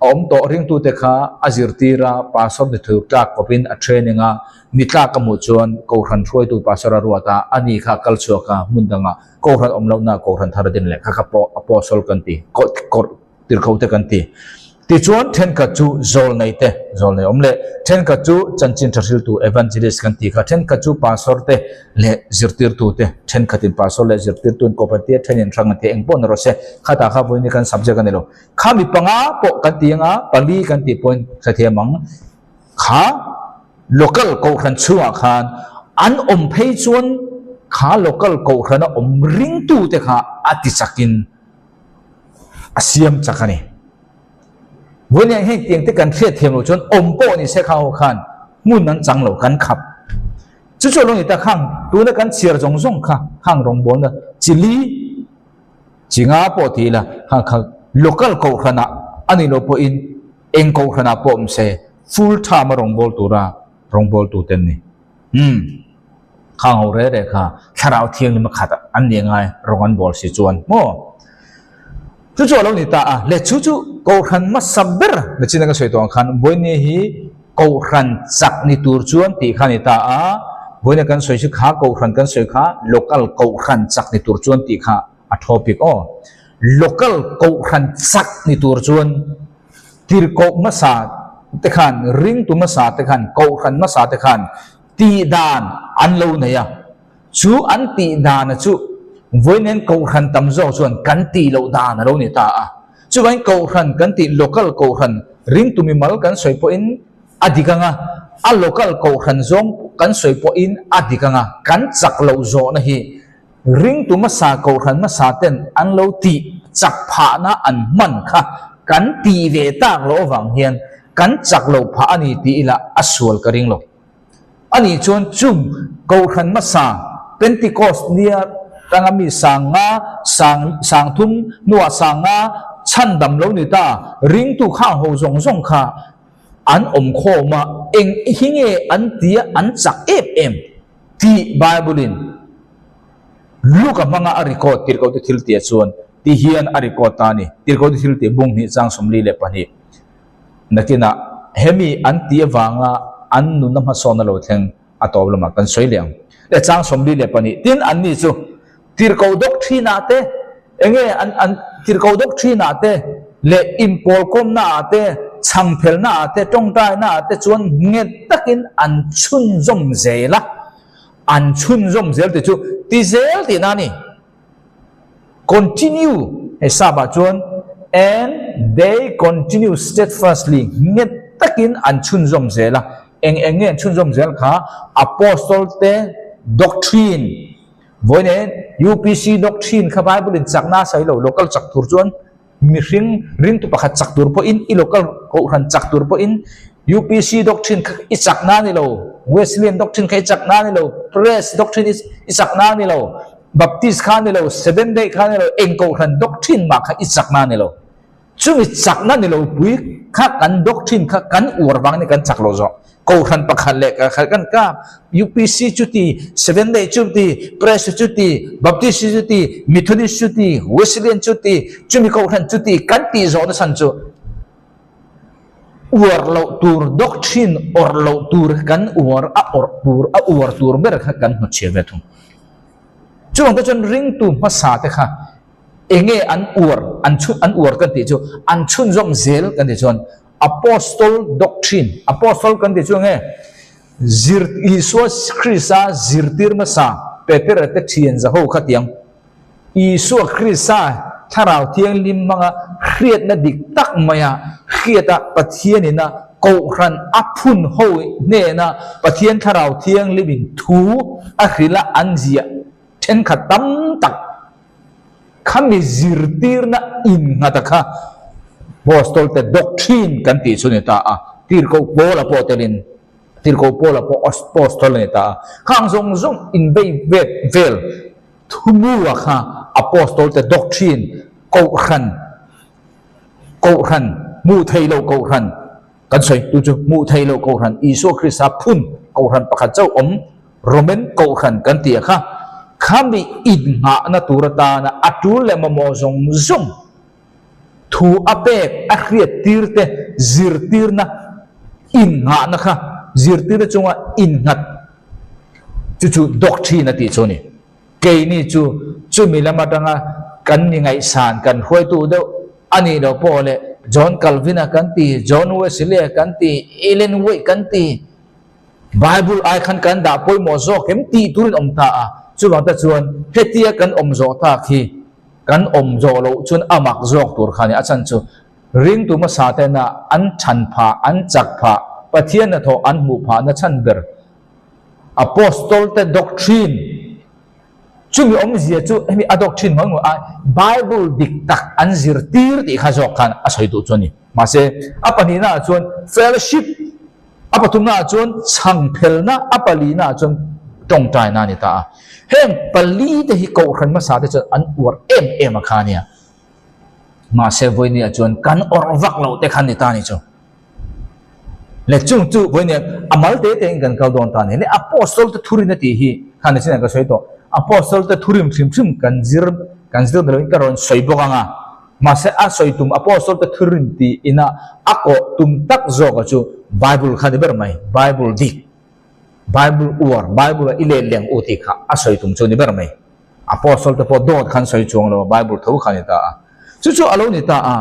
a awm tawh ringtute kha a zirtir a, pastor ni thur tlak kawpin a training a, ni tlak a hmuh chuan kohhran hruaitu pastor a ruat a, a ni kha kal chhuak a, hmun dangah kohhran awm lohna kohhran thar a din leh kha kha pawh apostle kan ti, tirhkoh te kan ti. Tichuan thenkhat chu zawlnei te, zawlnei awm leh thenkhat chu chanchin tha hriltu, evangelist kan tih kha, thenkhat chu pastor te leh zirtirtu te, thenkhatin pastor leh zirtirtu an kawp an ti a, thenin hrang an ti a, engpawh ni rawh se, khatah kha vawiin hi kan subject a ni lo. Kha mi panga pawh kan ti anga pali kan tih pawhin hrethiam ang. Kha local kohhran chhungah khan an awm phei chuan kha local kohhrana awm ringtute kha a ti chakin a siam chak a ni. Vawiin heng tiang te kan hriat thiam loh chuan awm pawh ni se kha ho khan hmun an chang lo kan khap. Chu chu lo ni ta khang tuna kan chhiar zawng zawng kha khang rawngbawlna chi li chi nga pawh ti ila khang kha local kohhranah a ni lo pawhin eng kohhranah pawh awm se full time a rawngbâwl tura rawngbâwltute an ni. Umm. Khang ho re re kha thlarau thianghlim a khat an nih ngai rawng an bawl si chuan maw? Chu chu a lo ni ta a, le chu chu Kohhran hmasa ber nachin a ka sawi tawh ang khan Vawinia hi Kohhran chak ni tur chuan tih kha a ni ta a, Vawinia kan sawi chu kha Kohhran kan sawi kha local Kohhran chak ni tur chuan tih kha a topic aw. Local Kohhran chak ni tur chuan tirhkoh hmasa te khan, ringtu hmasa te khan, Kohhran hmasa te khan tih dan an lo nei a, chu an tih dana chu vawiin kohhran tam zawk chuan kan tih loh dan a lo ni ta a. Chuvangin kohhran kan tih local kohhran ringtu mimal kan sawi pawhin a dik ang a, a local kohhran zawng kan sawi pawhin a dik ang a, kan chak loh zawhna hi ringtu hmasa kohhran hmasa ten an lo tih chak phahna an hman kha kan tih ve tak loh avang hian kan chak loh phah a ni tih ila a sual ka ring lo. Ani chuan chung Kohhran hmasa Pentecost nia tanga mi sang nga, sang sang thum hnuah sang nga chhandam lo ni ta, ringtu khang ho zawng zawng kha an awm khawm a, eng hi nge an tia an chak em em tih Bible-in Luka hmanga a record tirhkohte thil tih chuan ti hian a record ta a ni. Tirhkohte thil tih bung hnih chang 42. Nakinah hemi an tih avanga an nunna hmasawn a lo thleng a tawp lamah kan sawi leh ang. Le chang 42 tin anni chu tirhkoh doctrine-ah te enge an an tirhkoh doctrine-ah te leh inpawlkawmnaah te chhangphelnaah te tawngtainaah te chuan nghet takin an chhunzawm zel a, an chhunzawm zel tih chu ti zel tihna a ni. Continue, hei sap ah chuan and they continue steadfastly nghet takin an chhunzawm zel a, eng eng nge an chhunzawm zel kha Apostle te doctrine, vawiin UPC doctrine kha Bible in chakna a sawi lo, local chak tur chuan Mihring ringtu pakhat chak tur pawhin, i local kohhran chak tur pawhin UPC doctrine kha i chak na ni lo, Wesleyan doctrine kha i chak na ni lo, Press doctrine i chak na ni lo, Baptist kha ni lo, Seventh Day kha ni lo, eng kohhran doctrine mah kha i chak na ni lo. Chumi chakna ni lo pui kha kan doctrine kha kan uar vangin kan chak lo zawk. Kohhran pakhat leh kakhat kan kap, UPC chu ti, Seventh Day chu ti, Press chu ti, Baptist chu ti, Methodist chu ti, Wesleyan chu ti, chumi kohhran chu ti kan tih zawh nachhan chu uar loh tur doctrine awrh loh tur kan uar a awrh tur a uar tur ber kha kan hmuchhiah ve thung. Chuvang te chuan ringtu hmasa te kha enge an uar an chhun an uar kan tih chu an chhunzawm zel kan tih chuan Apostol doctrine, Apostol kan tih chu enge? Zir, Isua Krista zirtir hmasa Petera te thian zaho kha tiang. Isua Krista Thlarau Thianghlim hmanga hriatna dik tak maia hriata Pathianina Kohhran a phun ho hnena Pathian Thlarau Thianghlimin thu a hrilha an ziah thenkhat tam tak Khami zirtirna innghat a kha Apostol te doctrine kan tih chu ni ta a, tirhkoh Paula pawh telin. Tirhkoh Paula pawh Apostol a ni ta a. Khang zawng zawng inbei vet vel thumua kha Apostol te doctrine kohhran kohhran hmuh theih loh kohhran kan sawi tu chu hmuh theih loh kohhran Isua Krista phun kohhran pakhat chauh awm Roman kohhran kan tih a kha khami innghahna tur atana a tul leh mamawh zawng zawng Thu a pek a hriattir te zirtirna innghahna kha zirtirna chunga innghat chu chu doctrine a tih chu a ni. Keini chu chumi lam atanga kan mi ngaihsan kan hruaitu deuh a nih loh pawh leh John Calvin-a kan ti, John Wesley-a kan ti, Ellen White kan ti, Bible ai khan kan dah pawimawh zawk em tih turin awm ta a. Chuvang te chuan hetia kan awm zawh tak hi Kan awm zawh loh chuan a mak zawk tur kha a ni. A chhan chu ringtu hmasa tena an chhan phah, an chak phah, Pathian hnathawh an hmuh phahna chhan ber Apostol te doctrine chumi awmzia chu hemi a doctrine hmang hmang a Bible dik tak an zirtir tih kha zawk khan a sawi duh chu a ni. Mahse a pahnihna ah chuan fellowship A pathumnaah chuan chhangphelna, a palinaah chuan tawngtaina a ni ta a. Heng palite hi kohhran hmasa te chuan an uar em em a kha a nia. Mahse vawinia chuan kan awrh vak loh te kha ni ta a ni chu. Le chung chu vawinia a mal te te in kan kal dawn ta a ni. Le Apostle te thurin a tih hi kha ni chinah ka sawi tawh. Apostle te thurim hrim hrim kan zir kan zir ni loin ka rawn sawi bawk ang a. Mahse a sawi tum Apostle te thurin tih ina a kawh tum tak zawka chu Bible kha ni ber mai, Bible dik, Bible uar, Bible a i let leng u tih kha a sawi tum chu ni ber mai. Apostle te pawh dawt khan sawi chuang lo a, Bible tho kha ni ta a. Chu chu a lo ni ta a,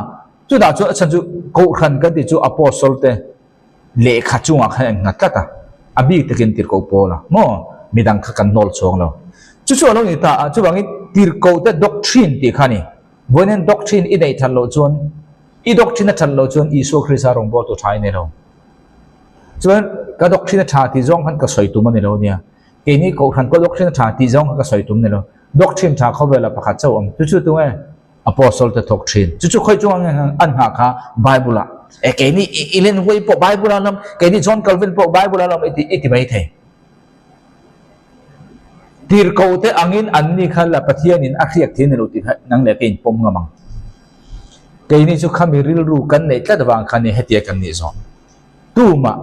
chutah chuan a chhan chu Kohhran kan tih chu Apostle te lehkha chungah khan an nghat tlat a, a bik takin tirhkoh pawl a maw midang kha kan hnawl chuang lo. Chu chu a lo ni ta a, chuvangin tirhkoh te doctrine tih kha a ni. Vawiin doctrine i neih that loh chuan, i doctrine a that loh chuan Isua Krista rawngbawltu tha i nei lo. Chuan ka doctrine a tha tih zawng khan ka sawi tum a ni lo nia. Keini kohhran pawh doctrine a tha tih zawng khan ka sawi tum a ni lo. Doctrine tha khawvelah pakhat chauh awm. Chu chu tunge? Apostle te thawk thin. Chu chu khawi chunga nge an nghah kha Bible ah. E keini Ellen White pawh Bible ah lam, keini John Calvin pawh Bible ah lam i ti i ti mai thei. Tirhkohte angin anni kha la Pathianin a hriak thei ni lo tih kha nang leh ka inpawm ngam ang. Keini chu khami rilru kan neih tlat avang khan i hetia kan nih zawh. Tumah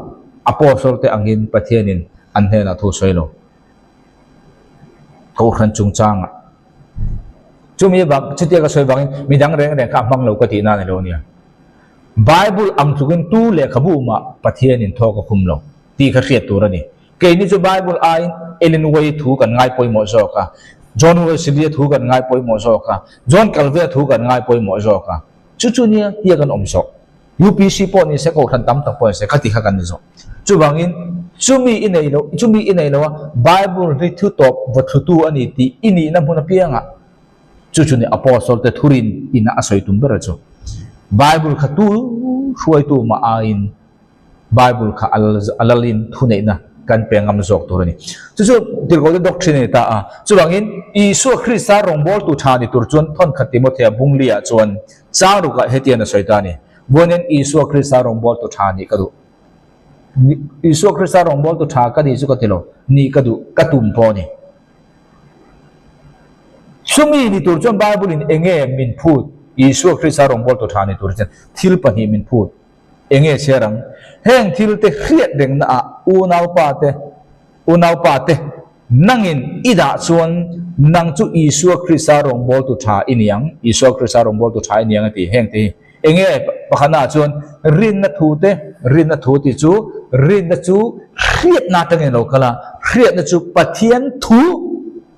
Apostle-te angin Pathianin an hnenah thu sawi lo. Kohhran chungchangah. Chumi avang, chutia ka sawi vangin midang reng reng kha a hmang lo ka tihna a ni lo ania. Bible ang tlukin tu lehkhabu mah Pathianin thawk a khum lo tih kha hriat tur a ni. Keini chu Bible aiin Ellen White thu kan ngai pawimawh zawk a, John Wesley-a thu kan ngai pawimawh zawk a, John Calvin-a thu kan ngai pawimawh zawk a. Chu chu nia tia kan awm zawk. UPC pawh ni se, Kohhran tam tak pawh ni se, khati kha kan ni zawk. Chuvangin chumi i nei lo, chumi i nei lo a, Bible hi thu tawp vaw thlutu a ni tih i nihna hmun apiangah chu chu ni Apostle te thurin ina a sawi tum ber a chu. Bible kha tu hruaitu mah aiin Bible kha a lalin thuneihna kan pe ngam zawk tur a ni. Chu chu Tirhkohte doctrine a ni ta a. Chuvangin Isua Krista rawngbawltu tha ni tur chuan thawnkhat Timothea Bungli-ah chuan chang rukah hetiang a sawi ta a ni, Vawiin Isua Krista rawngbawltu tha nih ka duh. Isua Krista rawngbawltu tha ka nih chu ka ti lo, nih ka duh, ka tum pawh a ni. Chumi ni tur chuan Bible-in enge min phut? Isua Krista rawngbawltu tha ni tur chuan thil pahnih min phut. Enge chhiar ang? Heng thil te hriat rengna ah unaupa te, unaupa te, nangin i dah chuan nang chu Isua Krista rawngbawltu tha i ni ang, Isua Krista rawngbawltu tha i ni ang a ti. Heng te hi enge pakhatna ah chuan rinna thu te, rinna thu tih chu rinna chu hriatna atangin a lo kal a, hriatna chu Pathian thu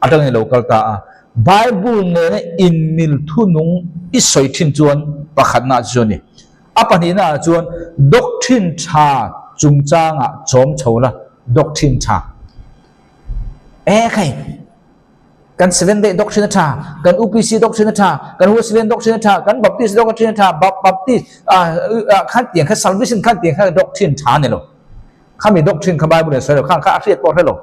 atangin a lo kal ta a. Bible nena inmil thunung i sawi thin chuan pakhatna ah chu a ni. A pahnihna ah chuan doctrine tha chungchangah chawm chho la, doctrine tha. E khai, kan Seventh Day doctrine a tha, kan UPC doctrine a tha, kan Wesleyan doctrine a tha, kan Baptist doctrine a tha, Baptist khan tiang kha salvation khan tiang kha doctrine tha a ni lo. Khami doctrine kha Bible in a sawi lo, khang kha a hriat pawh hre lo.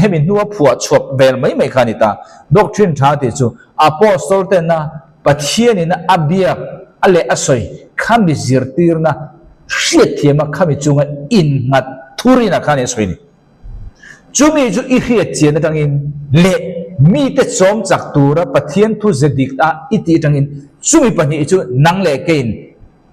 Hemi hnua phuah chhuap vel mai mai kha a ni ta. Doctrine tha tih chu Apostle tena Pathianin a biak a leh a sawi khami zirtirna hriatthiama khami chunga innghat. Thurin ah khan a sawi a ni. Chumi chu i hriat chian atangin leh mite chawm chak tura Pathian thu ze dik a i tih atangin chumi pahnih chu nang leh keiin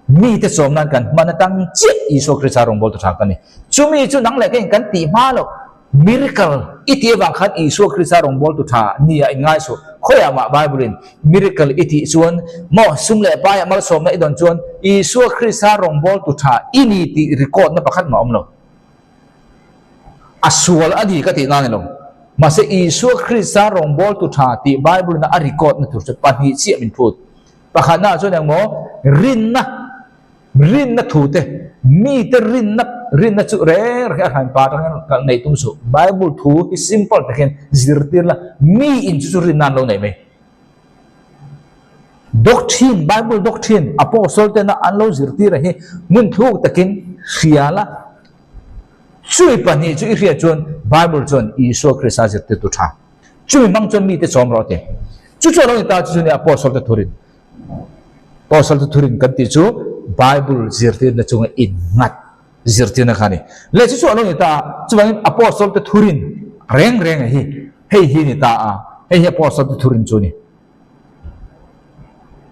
mite chawm nan kan hman atang chiah Isua Krista rawngbawltu tha kan ni. Chumi chu nang leh keiin kan tih hma loh miracle i tih avang khan Isua Krista rawngbawltu tha nia in ngai suh. Khawiah mah Bible in miracle i tih chuan maw sum leh paiah malsawmna i dawn chuan Isua Krista rawngbawltu tha i ni tih record na pakhat mah a awm lo. A sual a ni ka tih nan ni lo. Mahse Isua Krista rawngbawltu tha tih Bible in a record na tur chu pahnih chiah min phut. Pakhatna ah chuan engmaw rinna, rinna thu te, mite rinna, rinna chu reng reng a hran pa atangin kal neih tum suh. Bible thu hi simple takin zirtir la, mi in chu chu rinna an lo nei mai. Doctrine, Bible doctrine, Apostle tena an lo zirtir a hi hmun thluk takin hria la. Chumi pahnih chu i hriat chuan Bible chuan Isua Krista zirtirtu tha. Chumi hmang chuan mite chawm rawh a ti. Chu chu a lo ni ta chu chu nia Apostle te thurin. Apostle te thurin kan tih chu Bible zirtirna chunga innghat zirtirna kha a ni. Leh chu chu a lo ni ta a, chuvangin Apostle te thurin reng reng a hi hei hi a ni ta a, hei hi Apostle te thurin chu a ni.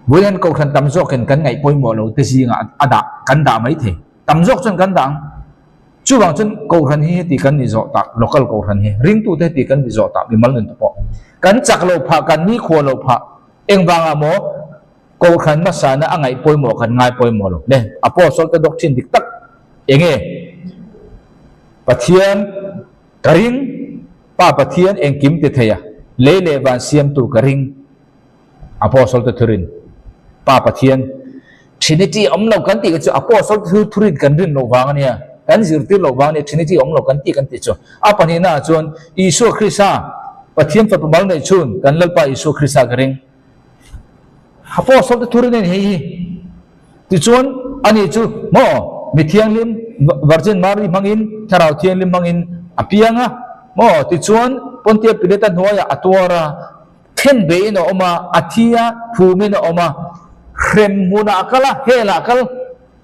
Vawiin Kohhran tam zawkin kan ngaih pawimawh lo te zingah a dah kan dah mai thei. Tam zawk chuan kan dah ang. Chuvang chuan Kohhran hi heti kan ni zawh tak, local Kohhran hi, ringtute heti kan ni zawh tak, mimal nun te pawh. Kan chak lo phah, kan nikhua lo phah, engvangah maw Kohhran hmasana a ngaih pawimawh kan ngai pawimawh lo. Le, Apostle te doctrine dik tak enge? Pathian ka ring, Pa Pathian engkim ti thei a, lei leh van siamtu ka ring. Apostle te thurin, Pa Pathian, Trinity awm lo kan tih kha chu Apostle te thurin kan rin loh vang a nia, kan zirtir loh vang a nia, Trinity awm lo kan tih kan tih chu. A pahnihna ah chuan Isua Krista, Pathian Fapa mal neih chhun kan Lalpa Isua Krista ka ring. Apostle te thurin a ni hei hi. Tichuan, ani chu maw mi thianghlim Virgin Mary hmangin Thlarau Thianghlim hmangin a piang a maw? Tichuan, Pontia Pilata hnuaiah a tuar a, then beiin a awm a, a thi a, phumin a awm a, hrem hmunah a kal a, hell ah a kal,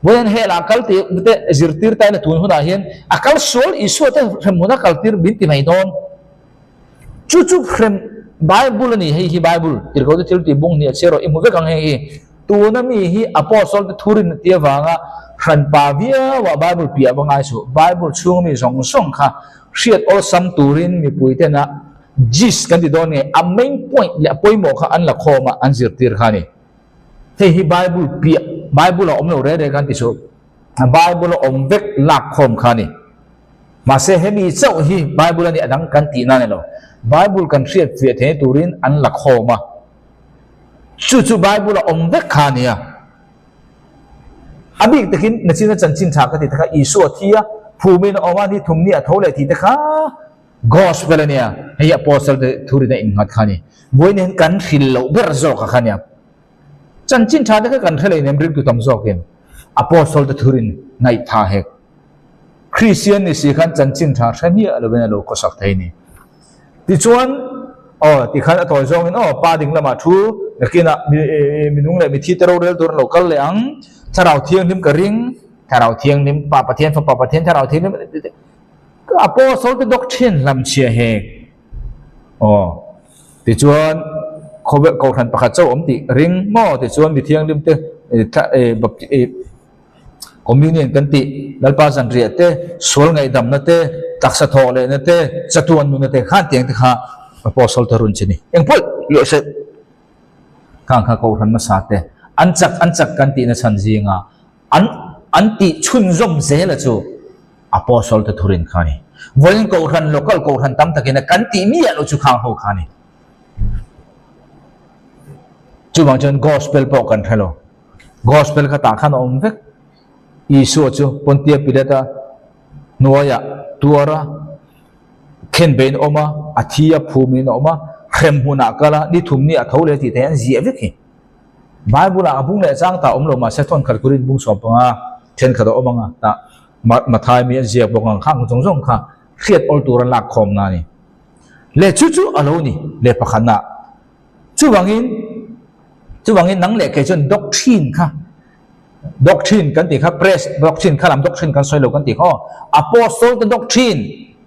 vawiin hell ah a kal tih te zirtir ta ila tun hunah hian a kal sual Isua te hrem hmuna kaltir min ti mai dawn. Chu chu hrem Bible a ni, hei hi Bible tirhkoh te thil tih bung hniah chhiar rawh i hmu vek ang hei hi. Tuna mi hi Apostle te thurin a ti avanga hranpa viau ah Bible piah va ngai suh. Bible chhunga mi zawng zawng kha hriat awlsam turin mipui tena gist kan ti dawn nge a main point leh a pawimawh kha an la khawm a an zirtir kha a ni. Hei hi Bible piah Bible a awm lo reng reng kha an ti suh. Bible a awm vek lak khawm kha a ni. Mahse hemi chauh hi Bible a nih a dang kan tihna a ni lo. Bible kan hriat fiah theihna turin an la khawm a. Chu chu Bible a awm vek kha a nia. A bik takin nachina chanchin tha ka ti te kha Isua thi a, phumin a awm a, ni thum ni a tho leh tih te kha Gospel a nia. Hei hi Apostle te thurin a innghat kha a ni. Vawiin hian kan hrilh loh ber zawk a kha a nia. Chanchin tha te kha kan hre leh nem ringtu tam zawkin Apostle te thurin ngaihtha hek. Kristian ni si khan chanchin tha hre miah lovin a lo khawsak thei ni. Tichuan, aw, tikhan a tawi zawngin, aw, pa ding lamah thu nakinah mi, minung leh mithi te rorel tur an lo kal leh ang, Thlarau Thianghlim ka ring, Thlarau Thianghlim, Pa Pathian, Fapa Pathian, Thlarau Thianghlim, Apostle te doctrine hlamchhia hek. Aw, tichuan, khawvel kohhran pakhat chauh awm tih ring maw? Tichuan, mi thianghlim te, Communion kan tih, Lalpa zanriah te, sual ngaihdamna te, taksa thawh lehna te, chatuan nunna te khan tiang te kha Apostle te run chi ni. Engpawh luah se khang kha Kohhran hmasa te an chak an chak kan tihna chhan zinga an an tih chhunzawm zela chu Apostle te thurin kha a ni. Vawiin Kohhran local Kohhran tam takin a kan tih miah loh chu khang ho kha a ni. Chuvang chuan Gospel pawh kan hre lo. Gospel kha tah khan a awm vek. Isua chu Pontia Pilata hnuaiah tuar a, khenbeiin a awm a, a thi a, phumin a awm a, hrem hmunah a kal a, ni thum ni a tho leh tih te hi an ziah vek hi. Bible ah a bung leh chang tah a awm lo mahse thawnkhat Korin bung 15 thenkhat a awm ang a, tah Mathai mi an ziak bawk ang khang zawng zawng kha hriat awl tur an lak khawmna a ni. Leh chu chu a lo ni leh pakhatna. Chuvangin, chuvangin nang leh kei chuan doctrine kha Doctrine kan tih kha press doctrine kha lam doctrine kan sawi lo kan tih kha aw. Apostle te doctrine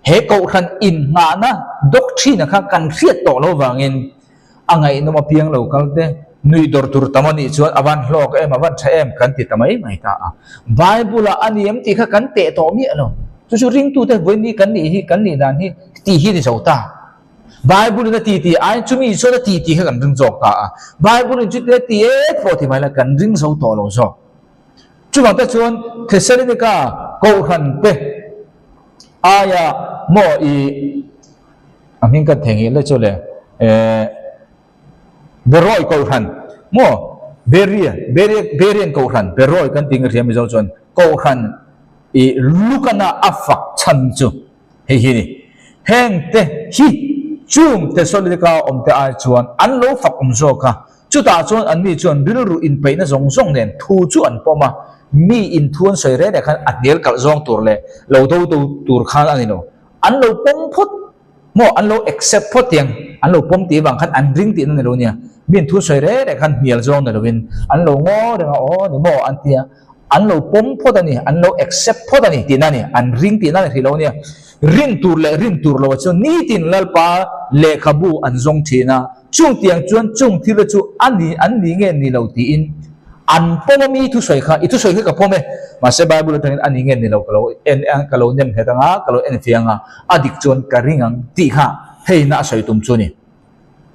he kohhran innghahna doctrine a kha kan hriat tawh lo vangin a ngaihnawm apiang lo kal te nuih dawr tur tam a nih chuan a van hlawk em a van tha em kan ti ta mai mai ta a. Bible ah a ni em tih kha kan teh tawh miah lo. Chu chu ringtute vawiin kan nih hi kan nih dan hi tih hi ni zo ta. Bible in a ti ti aiin chumi chuan a ti ti kha kan ring zawk ta a. Bible in chutia ti e pawh ti mai la kan ring zo tawh lo zawk. Chuvang te chuan Thessalonica Kohhran te aia maw i a hming kan theihnghilh le chu le eh Beroi Kohhran maw Beria Beria Berian Kohhran Beroi kan tih nge hria Mizo chuan Kohhran i Lukana a fak chhan chu Hei hi ni. Hengte hi chung Thessalonica awmte ai chuan an lo fak awm zawk a, chutah chuan anni chuan rilru inpeihna zawng zawng nen thu chu an pawm a, mi in thu an sawi reng reng khan a hnial kalh zawng tur leh lo do do tur khan a ni lo. An lo pawm phawt maw, an lo accept phawt tiang an lo pawm tih avang khan an ring tihna ni lo nia. Mi in thu sawi reng reng khan hnial zawng ni lovin an lo ngaw reng a, aw ni maw an ti a. An lo pawm phawt a ni, an lo accept phawt a ni tihna a ni, an ring tihna a ni hrih lo a nia. Rin tur leh rin tur loah chuan nitin Lalpa lehkhabu an zawng thin a, chung tiang chuan chung thil te chu a ni an ni nge ni lo tiin an pawm a mi thusawi kha, i thusawi kha ka pawm e, mahse Bible atangin a ni nge ni lo ka lo en a, ka lo nem nghet ang a, ka lo en fiang a, a dik chuan ka ring ang tih kha heina a sawi tum chu a ni.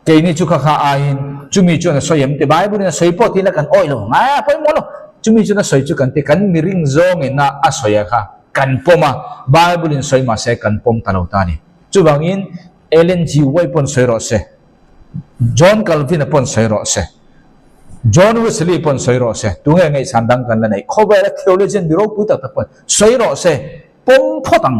Keini chu kha kha aiin chumi chuan a sawi em ti Bible in a sawi pawh tihna kan awih lo ngai a pawimawh lo chumi chuan a sawi chu kan ti kan miring zawngin a a sawi a kha kan pawm a Bible in sawi mahse kan pawm ta lo ta a ni chuvangin Ellen G White pawn sawi rawh se John Calvin a pawn sawi rawh se John Wesley pawn sawi rawh se tunge ngaihsan dang kan la neih khawvela theologian mi ropui tak tak pawn sawi rawh se pawm phawt ang.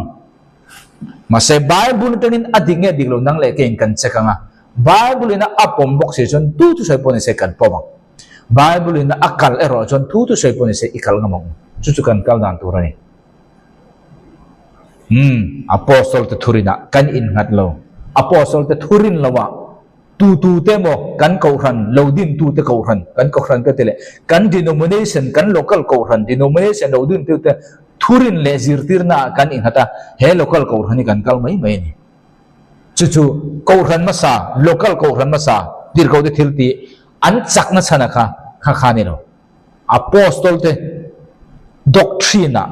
Mahse, Bible atangin a dik nge dik lo nang leh keiin kan check ang a, Bible in a pawm bawk si chuan tu thusawi pawh nise kan pawm ang. Bible in a kal erawh chuan tu thusawi pawh nise i kal ngam ang u. Chu chu kan kal dan tur a ni. Umm, Apostle te thurinah kan innghat lo. Apostle te thurin loah Tu tu te maw kan kohhran lo din tu te kohhran kan kohhran ka ti leh kan denomination kan local kohhran denomination lo din tu te thurin leh zirtirna ah kan inghat a he local kohhran hi kan kal mai mai a ni. Chu chu kohhran hmasa local kohhran hmasa tirhkoh te thil tih an chakna chhan a kha kha kha a ni lo. Apostol te doctrine ah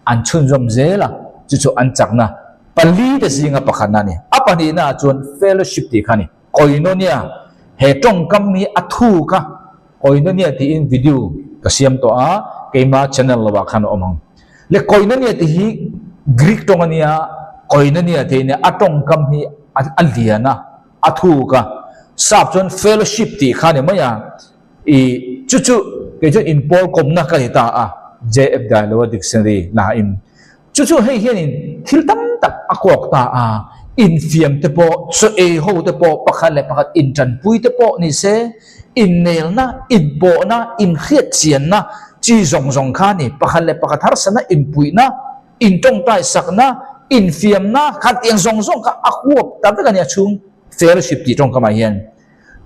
an chhunzawm zel a, chu chu an chakna pali te zinga pakhatna a ni. A pahnihna ah chuan fellowship tih kha a ni. Koinonia, he tawngkam hi a thuk a, Koinonia tiin video ka siam tawh a, keima channel lo ah khan a awm ang. Le Koinonia tih hi Greek tawng a nia, Koinonia tih a nia, a tawngkam hi a lian a, a thuk a. Sap chuan fellowship tih kha a ni mai a. I chu chu kei chuan inpawl kawmna ka ni ta a, JF Dailoa dictionary lahin. Chu chu hei hianin thil tam tak a kawk ta a, infiam te pawh, chaw ei ho te pawh, pakhat leh pakhat intanpui te pawh ni se, innelna, inpawhna, inhriatchianna chi zawng zawng kha a ni. Pakhat leh pakhat harsatna inpuihna, intawngtai sakna, infiamna kha tiang zawng zawng kha a huap ta vek a ni a chhung fellowship tih tawngkamah hian.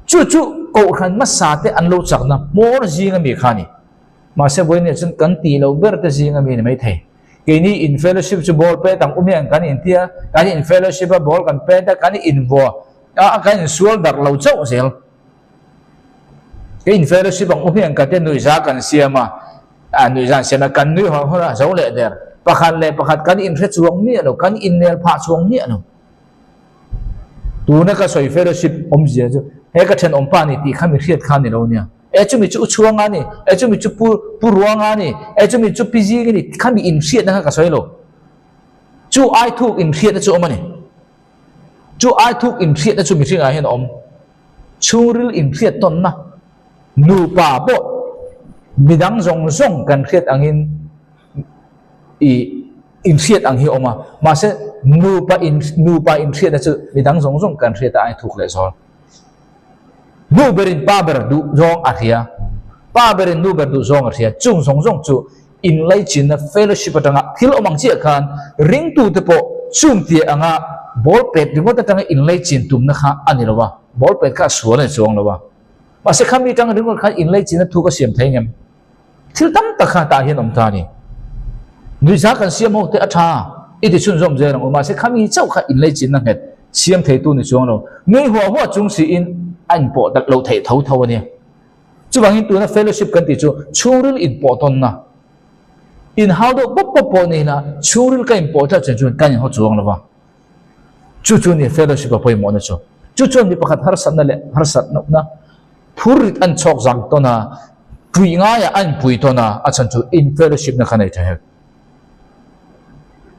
Chu chu Kohhran hmasa te an lo chakna hmawr zing ami kha a ni. Mahse vawiin chuan kan tih loh ber te zing ami a ni maithei. Keini in fellowship chu ball pet ang um hian kan intia, kan in fellowship a ball kan pet a, kan invuah a, kan insual darh lo chauh zel. Ka in fellowship ang um hian ka te nuihza kan siam a, a nuihza an siam a, kan nui hawn hawn a zo leh der. Pakhat leh pakhat kan inhre chuang miah lo, kan innel phah chuang miah lo. Tuna ka sawi fellowship awmzia chu he ka thenawmpa ni tih kha mi hriat kha ni lo nia. E chumi chu Uchhuanga ni, e chumi chu Pu Pu Ruanga ni, e chumi chu Pi Zingi ni kha mi inhriatna kha ka sawi lo. Chu ai thuk inhriatna chu awm a ni. Chu ai thuk inhriatna chu mihringah hian a awm. Chhungril inhriat tawnna nupa pawh midang zawng zawng kan hriat angin i inhriat ang hi a awm a, mahse nupa in nupa inhriatna chu midang zawng zawng kan hriat a a inthuk leh zawl. Nu berin pa ber duh zawng a hria, pa berin nu ber duh zawng a hria, chung zawng zawng chu inlaichinna fellowship atanga thil awm ang chiah khan ringtute pawh chung tia anga ball pet ringawt atanga inlaichin tumna kha a ni lo a, ball pet kha a sual a ni chuang lo a, mahse khami atanga ringawt khan inlaichinna thu ka siam thei ngem? Thil tam tak kha tah hian awm ta a ni. Nuihza kan siam ho te a tha i ti chhunzawm zel ang u. Mahse khami chauh kha inleichinna nghet siam theitu ni chuang lo. Nui huah huah chung siin a inpawh dak lo theih tho tho a nia. Chuvangin tuna fellowship kan tih chu chhungril inpawh tawnna. Inhau deuh pawp pawp pawh ni ila chhungril ka inpawh tlat chuan chuan kan inhaw chuang lo va. Chu chu ni fellowship a pawimawhna chu. Chu chuan mi pakhat harsatna leh harsatna phurrit an chhawk zang tawn a, puih ngaiah a inpui tawn a, a chhan chu in fellowship na kha nei tha hek.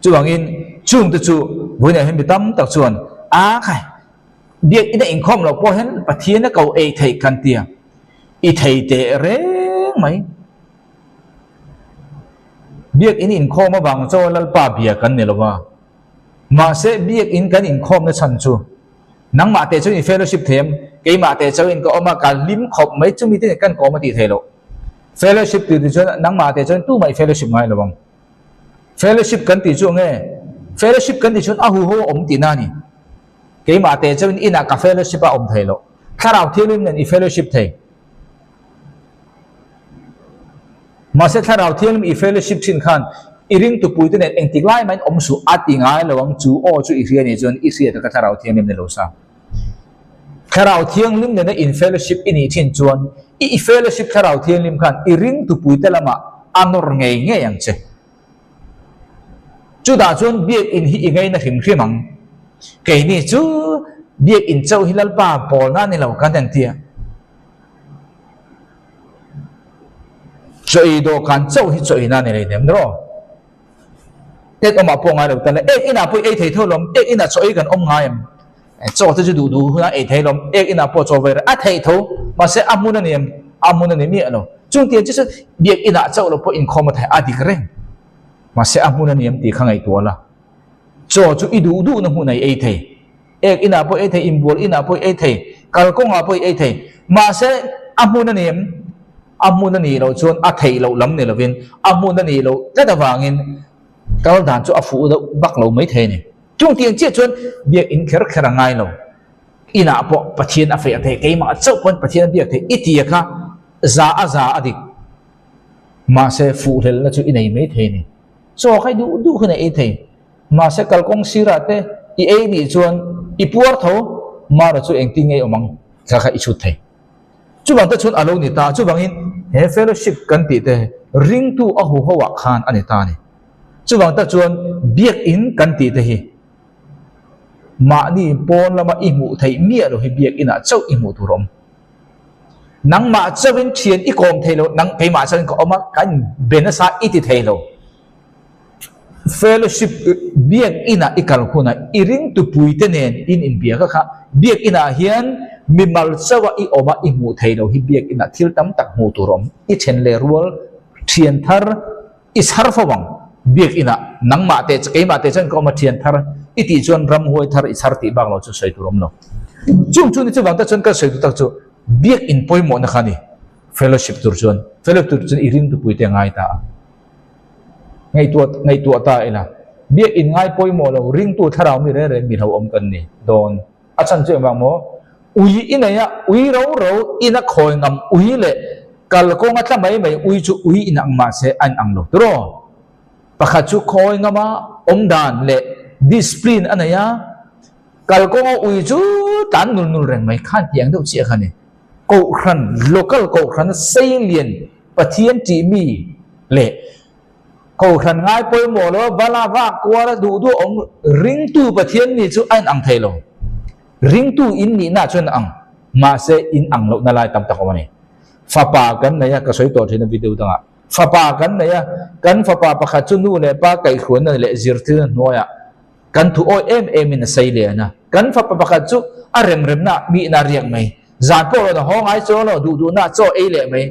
Chuvangin chungte chu vawiinah hian mi tam tak chuan a khai biakina inkhawm loh pawh hian Pathian a ko ei theih kan tia i thei teh reng mai. Biakin inkhawm avang chaw Lalpa bia kan ni lova. Mahse biakin kan inkhawmna chhan chu nangmah teh chuan i fellowship thei em? Keimah teh chauhin ka awm a, ka hlim khawp mai chumi te kan kawm a tih theih loh. Fellowship tih tih chuan nangmah teh chuan tumah i fellowship ngai lo ang. Fellowship kan tih chu enge? Fellowship kan tih chuan a huho a awm tihna a ni. Keimah teh chauhin inah ka fellowship a awm thei loh. Thlarau Thianghlim nen i fellowship thei. Mahse Thlarau Thianghlim i fellowship thin khan i ringtupuite nen engtik lai mahin awm suh a ti ngai lo ang chu aw chu i hria nih chuan i hriat ka Thlarau Thianghlim ni lo sa. Thlarau Thianghlim nena in fellowship i nih thin chuan i i fellowship Thlarau Thianghlim khan i ringtupuite lamah a nawr ngei ngei ang che. Chutah chuan biakinn hi i ngaina hrim hrim ang. Keini chu biakinn chauh hi Lalpa pawlna a ni lo kan en tia. Chaw ei dawhkan chauh hi chaw eina a ni lei nem rawh. Ek awmah pawh ngai lo tan la, ek inah pawh i ei thei tho lawm, ek inah chaw ei kan awm ngai em? Chaw te chu duh duh hunah ei thei lawm, ek inah pawh chaw ve reng a theih tho, mahse a hmun a ni em? A hmun a ni miah lo. Chung tiang chu chuan biak inah chauh lo pawh inkhawm a theih a dik reng. Mahse a hmun a ni em tih kha ngaihtuah la. Chaw chu i duh duhna hmunah i ei thei. Ek inah pawh i ei thei, inbual inah pawh i ei thei, kalkawngah pawh i ei thei. Mahse a hmun a ni em? A hmun a nih loh chuan a theih loh lam ni lovin a hmun a nih loh tlat avangin kal dan chu a fuh deuh vak lo mai thei a ni. Chung tiang chiah chuan biak in kher kher a ngai lo. Inah pawh Pathian a feih theih, keimah chauh pawn Pathian a biak theih i ti a kha za a za a dik. Mahse fuhhlelhna chu i nei mai thei a ni. Chaw kha i duh duh khan i ei thei. Mahse kalkawng sirah te i ei nih chuan i puar tho, mara chu engtin nge i awm ang kha kha i chhut thei. Chuvang te chuan a lo ni ta, chuvangin he fellowship kan tih te ringtu a huho ah khan a ni ta a ni. Chuvang tak chuan biakinn kan tih te hi mahni pawn lama i hmuh theih miah lo hi biakinn ah chauh i hmuh tur a awm. Nangmah chauhin thian i kawm thei lo, nang keimah chauhin ka awm a, kan be nasa i ti thei lo. Fellowship biakinah i kal hunah i ringtupuite nen in inbiak a kha biakinah hian mimal chauha i awm a i hmuh thei lo hi biakinah thil tam tak hmuh tur a awm. I then leh rual thian thar i chhar fo ang biakinah nangmah teh keimah teh chuan ka awm a thian thar i tih chuan ramhuai thar i chhar tih bak lo chu sawi tur a awm lo. Chung chu ni chuvang tak chuan ka sawi duh tak chu biakin pawimawhna kha a ni fellowship tur chuan fellowship tur chuan i ringtupuite a ngai ta a. Ngaihtuah ngaihtuah ta ila, biakinn ngai pawimawh lo ringtu thlarau mi reng reng mi hlauhawm kan ni dawn. A chhan chu engvang maw? Ui i nei a, ui ro ro in a khawi ngam ui leh kalkawng a tla mai mai ui chu ui in ang mahse a in ang lo tiraw? Pakhat chu khawi ngama awm dan leh discipline a nei a, kalkawnga ui chu tlan nul nul reng mai khan tiang deuh chiah kha a ni. Kohhran, local kohhran seilian Pathian tih mi leh Kohhran ngai pawimawh lo vala vak kuala duh duh awm ringtu Pathian mi chu a inang thei lo. Ringtu in nihna chuan a ang, mahse in ang lohna lai tam tak awm a ni. Fapa kan nei a, ka sawi tawh thin a video dangah. Fapa kan nei a, kan fapa pakhat chu nu leh pa kaihhruaina leh zirtirna hnuaiah kan thu awi em emin a sei lian a. Kan fapa pakhat chu a remremna mihna riak mai. Zan pawh rawn a haw ngai chaw lo, duh duhna chaw ei leh mai.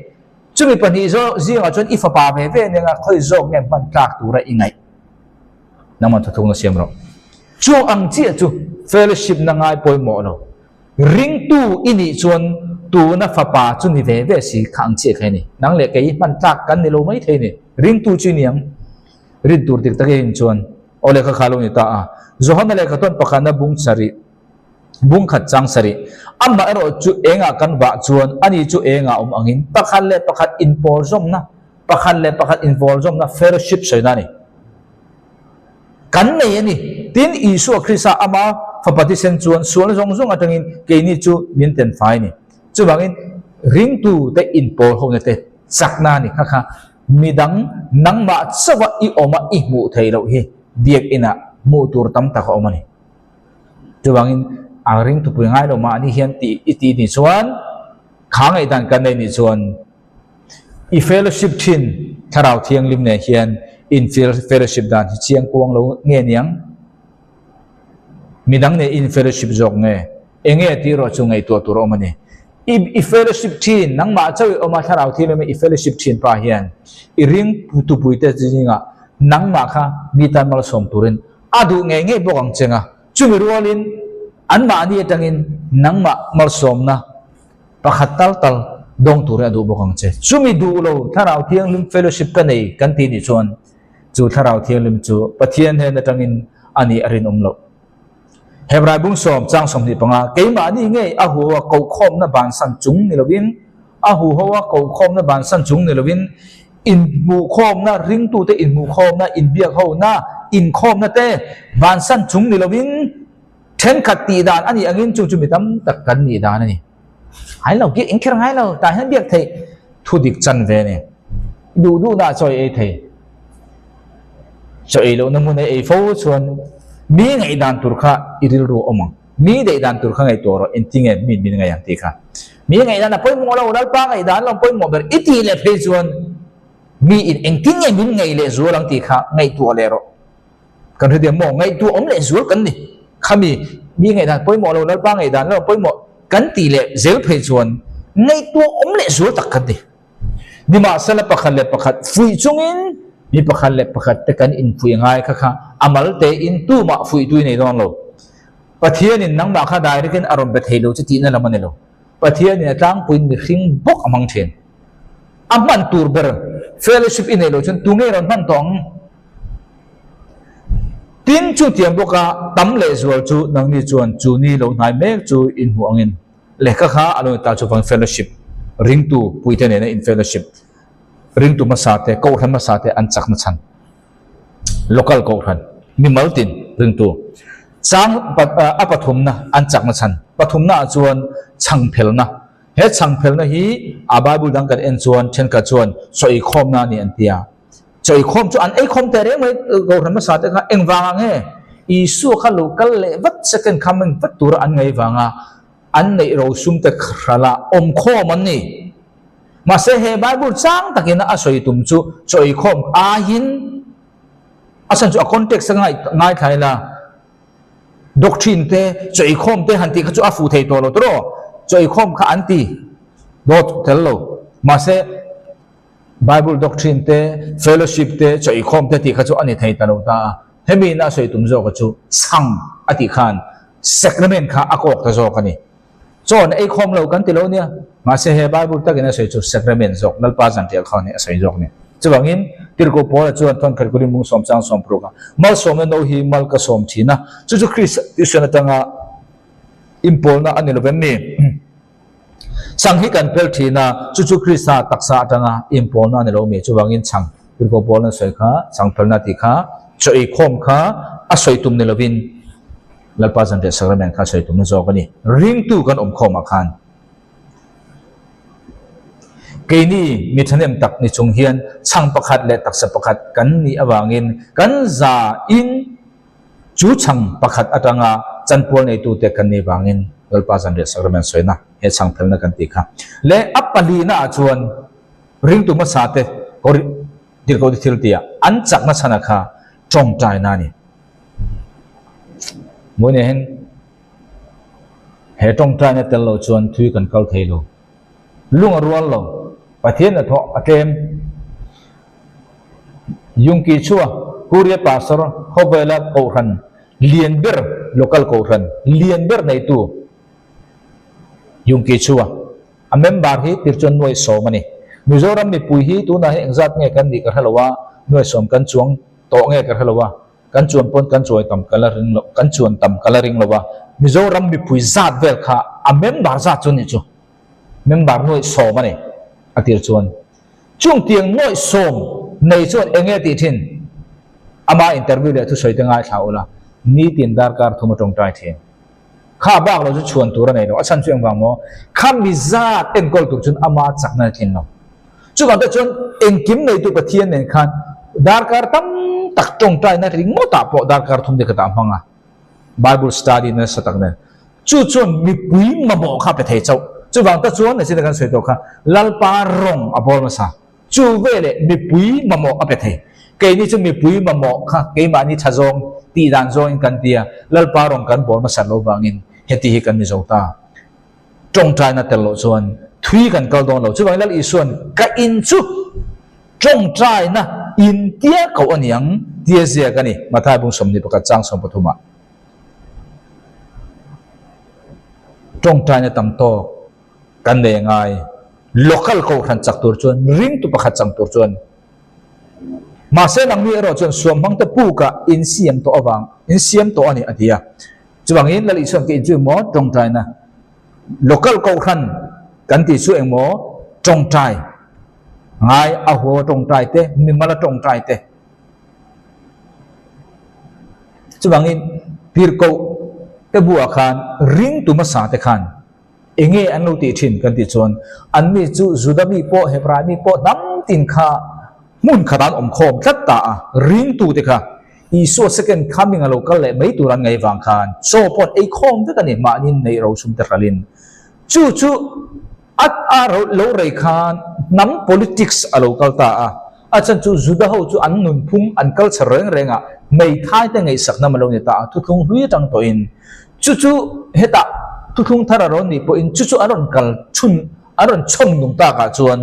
Chumi pahnih zawk zingah chuan i fapa ve ve nen a khawi zawk nge hman tlak tura i ngaih? Nangman thuthungna siam rawh. Chu ang chiah chu fellowship na ngai pawimawh lo. Ringtu i nih chuan tuna fapa chu ni ve ve si kha ang chiah kha i ni. Nang leh kei hman tlak kan ni lo mai thei ni. Ringtu chu i ni ang. Rin tur dik tak i chuan aw lehkha kha lo ni ta a. Johana lehkha tawn pakhatna bung sarih. Bungkhat chang sarih. Amah erawh chu engah kan vah chuan ani chu engah awm angin pakhat leh pakhat inpawl zawmna. Pakhat leh pakhat invawl zawmna, fellowship, sawina a ni. Kan nei a ni. Tin, Isua Krista ama Fapa thisen chuan sual zawng zawng atangin keini chu min ten fai a ni. Chuvangin, ringtute inpawl hona te chakna a ni kha kha midang nangmah chauha i awma i hmuh theih loh hi biakinah hmuh tur tam tak a awm a ni. Chuvangin, a ringtupui ngai lo mahni hian tih i tih nih chuan kha ngaihdan kan nei nih chuan I fellowship thin Thlarau Thianghlim nen hian in fellowship dan hi chiang kuang lo nge niang? Midang nen in fellowship zawk nge? Enge tih erawh chu ngaihtuah tur a awm a ni. I i fellowship thin, nangmah chauh i awm a, Thlarau Thianghlim i fellowship thin pa hian i ring tupuite zingah nangmah kha mi tan malsawm turin a duh ngei ngei bawk ang cheng a, chumi rualin anmahni atangin nangmah malsawmna Pakhat tal tal dawng turin a duh bawk ang che. Chumi duh lo Thlarau Thianghlim fellowship ka nei kan tih nih chuan chu Thlarau Thianghlim chu Pathian hnen atangin a nih a rinawm loh. Hebrai bung sawm chang 25 Keimahni ngei a huhoa kohkhawmna bansan chung ni lovin a huhoa kohkhawmna bansan chung ni lovin inhmuhkhawmna ringtute inhmuhkhawmna inbiakhona inkhawmna te bansan chung ni lovin Thenkhat tih dan a nih angin chu chu mi tam tak kan nih dan a ni. Ngai lo, biak inkher ngai lo, tah hian biak theih thu dik chan ve a ni. Duh duhna chaw ei thei. Chaw ei lohna hmun a ei fo chuan mi ngaihdan tur kha i rilru a awm ang. Mi daihdan tur kha ngaihtuah rawh, engtinge min min ngaih ang tih kha. Mi ngaihdan a pawimawh lo, Lalpa ngaihdan lo pawimawh ber i tih leh phei chuan mi in engtinge min ngaih leh zual ang tih kha ngaihtuah leh rawh. Kan hre diam maw? Ngaihtuah awm leh zual kan ni. Khami mi ngaihdan pawimawh lo, Lalpa ngaihdan lo pawimawh kan tih leh zel phei chuan ngaihtuah awm leh zual tak kan ni. Nimahsela pakhat leh pakhat fuih chungin mi pakhat leh pakhat te kan infuih ngai kha kha a mal tein tumah fuihtu i nei dawn lo. Pathianin nangmah kha direct in a rawn be thei lo che tihna lam a ni lo. Pathianin a tlangpuiin mihring bawk a hmang thin. A hman tur ber fellowship i neih loh chuan tunge rawn hman tawh ang? Tin, chutiang bawka tam lehzual chu nangni chuan chu ni lo hnai mek chu in hmuh angin lehkha kha a lo ni ta chuvang fellowship ringtu puite nena in fellowship ringtu hmasa te kohhran hmasa te an chakna chhan local kohhran mimal tin ringtu chang a pathumna an chakna chhan pathumna ah chuan chhangphelna he chhangphelna hi a bible dang kan en chuan thenkhat chuan sawikhawmna a ni an ti a. Chaw eikhawm chu an eikhawm teh reng mai Kohhran hmasa te kha engvang ang nge Isua kha lo kal leh vat second coming vat tura an ngaih vanga an neih rosum te hrala awmkhawm an ni. Mahse he Bible chang takin a sawi tum chu chaw eikhawm aiin a chhan chu a context a ngaithla ila doctrine te chaw eikhawm te han tih kha chu a fuh thei tawh lo tawh chaw eikhawm kha an ti dawt tel lo mahse Bible doctrine te, fellowship te, chawikhawm te tih kha chu a ni thei ta lo ta a. Hemi ina a sawi tum zawka chu chhang a tih khan sacrament kha a kawk ta zawk a ni. Chaw an eikhawm lo kan ti lo nia, mahse he Bible takin a sawi chu sacrament zawk, Lalpa zanriah kha a sawi zawk a ni. Chuvangin Tirhkoh Paula chuan Thawnkhat Korin mung sawm chang sawm paruk a, Malsawmna no hi mal ka sawm thin a, chu chu Kristian atanga inpawlna a ni lo vem ni? Chhang hi kan pel thin a, chu chu Krista taksa atanga inpawlna a ni lo mi? Chuvangin chhang Tirhkoh Paul an sawi kha, chhang phelna tih kha, chaw eikhawm kha a sawi tum ni lovin Lalpa Zanriah Sacrament kha a sawi tumna zawk a ni. Ringtu kan awm khawmah khan keini mi thahnem tak ni chung hian chhang pakhat leh taksa pakhat kan nih avangin kan za in Chu chhang pakhat atanga chanpual neitute kan nih vangin Lalpa Zanriah Sacrament sawina he chhang phelna kan tih kha leh a palihna ah chuan ringtu hmasa te Tirhkoh te thil tih ah an chakna chhana kha tawngtaina a ni. Mawi nen he tawngtaina tel lo chuan thui kan kal thei lo. Lung a rual lo. Pathian hnathawh a tlem. Yungki chua Korea Pastor khawvela kohhran lian ber local kohhran lian ber neitu Yungki chua a member hi tir chuan nuai sawm a ni. Mizoram mipui hi tunah hian engzat nge kan nih ka hre lo a, nuai sawm kan chuang tawh nge ka hre lo a, kan chuan pawn kan chuai tam ka la ring lo, kan chuan tam ka la ring lo a, Mizoram mipui zat vel kha a member zat chu a nih chu, member nuai sawm a ni a tir chuan. Chung tiang nuaih sawm nei chuan eng nge tih thin? Ama interview leh thusawi te ngaithla ula, nitin darkar thum a tawngtai thin. Kha bak lo chu chhuan tur a nei lo, a chhan chu engvang maw? Kha mi zat enkawl tur chuan ama chakna a tlin lo. Chuvang te chuan engkim neitu Pathian nen khan darkar tam tak tawngtaina ringawtah pawh darkar thum te ka dah hmang a, Bible study nasa tak nen. Chu chuan mipui mamawh kha pe thei chauh. Chuvang te chuan nasi te kan sawi tawh kha Lalpa rawng a bawl hmasa. Chu veleh mipui mamawh a pe thei. Keini chu mipui mamawh kha keimahni tha zawng tih dan zawngin kan ti a, Lalpa rawng kan bawl hmasa lo vangin heti hi kan ni zo ta. Tawngtaina tel loh chuan thui kan kal dawn lo. Chuvangin Lal Isuan ka in chu tawngtaina in tia koh a ni ang tia ziak a ni, Mathai bung 21 chang 13 ah. Tawngtaina tam tawk kan nei ngai. Local kohhran chak tur chuan ringtu pakhat chang tur chuan mahse nangni erawh chuan suamhmangte pukah insiam tawh avang insiam tawh a ni a ti a. Chuvangin Lal Isuan ka inchu engmaw tawngtaina local kohhran kan tih chu engmaw tawngtai ngai a huawa tawngtai te mimala tawngtai te chuvangin tirhkoh te buah khan ringtu hmasa te khan enge an lo tih thin kan tih chuan anni chu Juda mi pawh Hebrai mi pawh hnam tin kha hmun khat an awm khawm tlat ta a ringtu te kha Isua second coming a lo kal leh mai tur an ngaih vang khan chaw pawh an ei khawm vek a ni, mahni neih rosum te hralhin. Chu chu a a lo rei khan hnam politics a lo kal ta a, a chhan chu Juda ho chu an nunphung, an culture reng reng ah hmeithai te ngaihsak hnam a lo ni ta a, thuthlung hlui atang tawhin chu chu hetah thuthlung thar a rawn nih pawhin chu chu an rawn kal chhun, an rawn chhawm nung takah chuan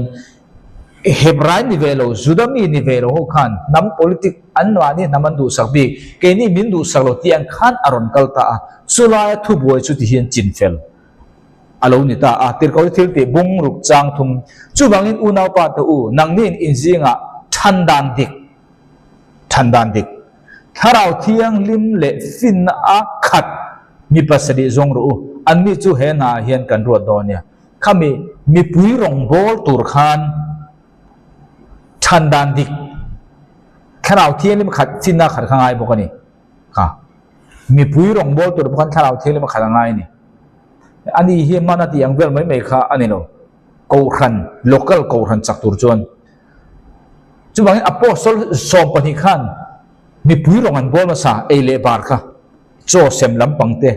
Hebrai ni ve lo, Juda mi ni ve lo ho khan hnam politic an mahni hnam an duhsak bik, keini min duhsak lo tih ang khan a rawn kal ta a, chulaia thubuai chu tihian chinfel a lo ni ta a, tirhkoh thil tih bung ruk chang thum. Chuvangin unaupa te u, nangniin inzingah than dan dik, than dan dik, Thlarau Thianghlim leh finna a khat mi pasarih zawng rawh u, anni chu he hnaah hian kan ruat dawn nia. Khami mipui rawngbâwl tur khan chhan dan dik Thlarau Thianghlim khat chinna khat kha ngai bawk a ni. Kha mipui rawngbâwl tur pawh khan Thlarau Thianghlim khat a ngai a ni. Ani hi hmana tih ang vel mai mai kha a ni lo. Kohhran, local kohhran chak tur chuan. Chuvangin Apostle 12 khan mipui rawng an bawl hmasa ei leh bar kha chaw sem lampang te,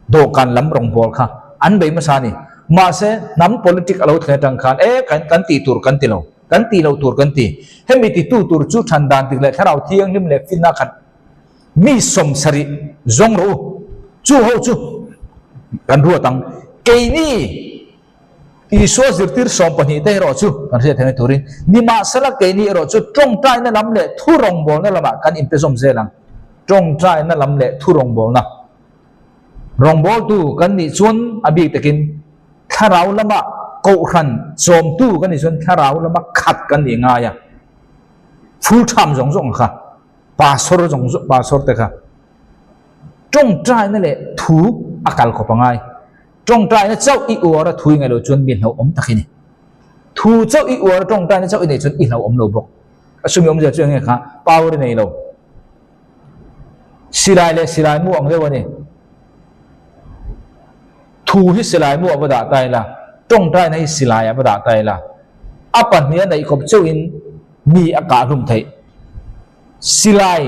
dawhkan lam rawngbâwl kha an bei hmasa a ni. Mahse, hnam politic a lo thlen atang khan e kan kan tih tur kan ti lo, kan tih loh tur kan ti. Hemi titu tur chu than dan dik leh thlarau thianghlim leh finna khat mi 70 zawng rawh u. Chu ho chu kan ruat ang. Keini Isua zirtir 12 te erawh chu kan hriat theihna turin nimahsela keini erawh chu tawngtaina lam leh thu rawngbawlna lamah kan inpe zawm zel ang. Tawngtaina lam leh thu rawngbawlna. Rawngbawltu kan nih chuan a bik takin thlarau lama kohhran chawmtu kan nih chuan thlarau lama khat kan nih ngai a. Full time zawng zawng kha, pastor zawng zawng pastor te kha tawngtaina leh thu a kal khawp a ngai. Tawngtaina chauh i uar a thu i ngaih loh chuan mi hlauhawm tak i ni. Thu chauh i uar a tawngtaina chauh i neih chuan i hlauhawm lo bawk. A sumi awmzia chu eng nge kha power i nei lo. Silai leh silai mu ang deuh a ni. Thu hi silai mu ah va dah ta ila, tawngtaina hi silai ah va dah ta ila, a pahnih a neih khawp chauhin mi a kah hlum theih. Silai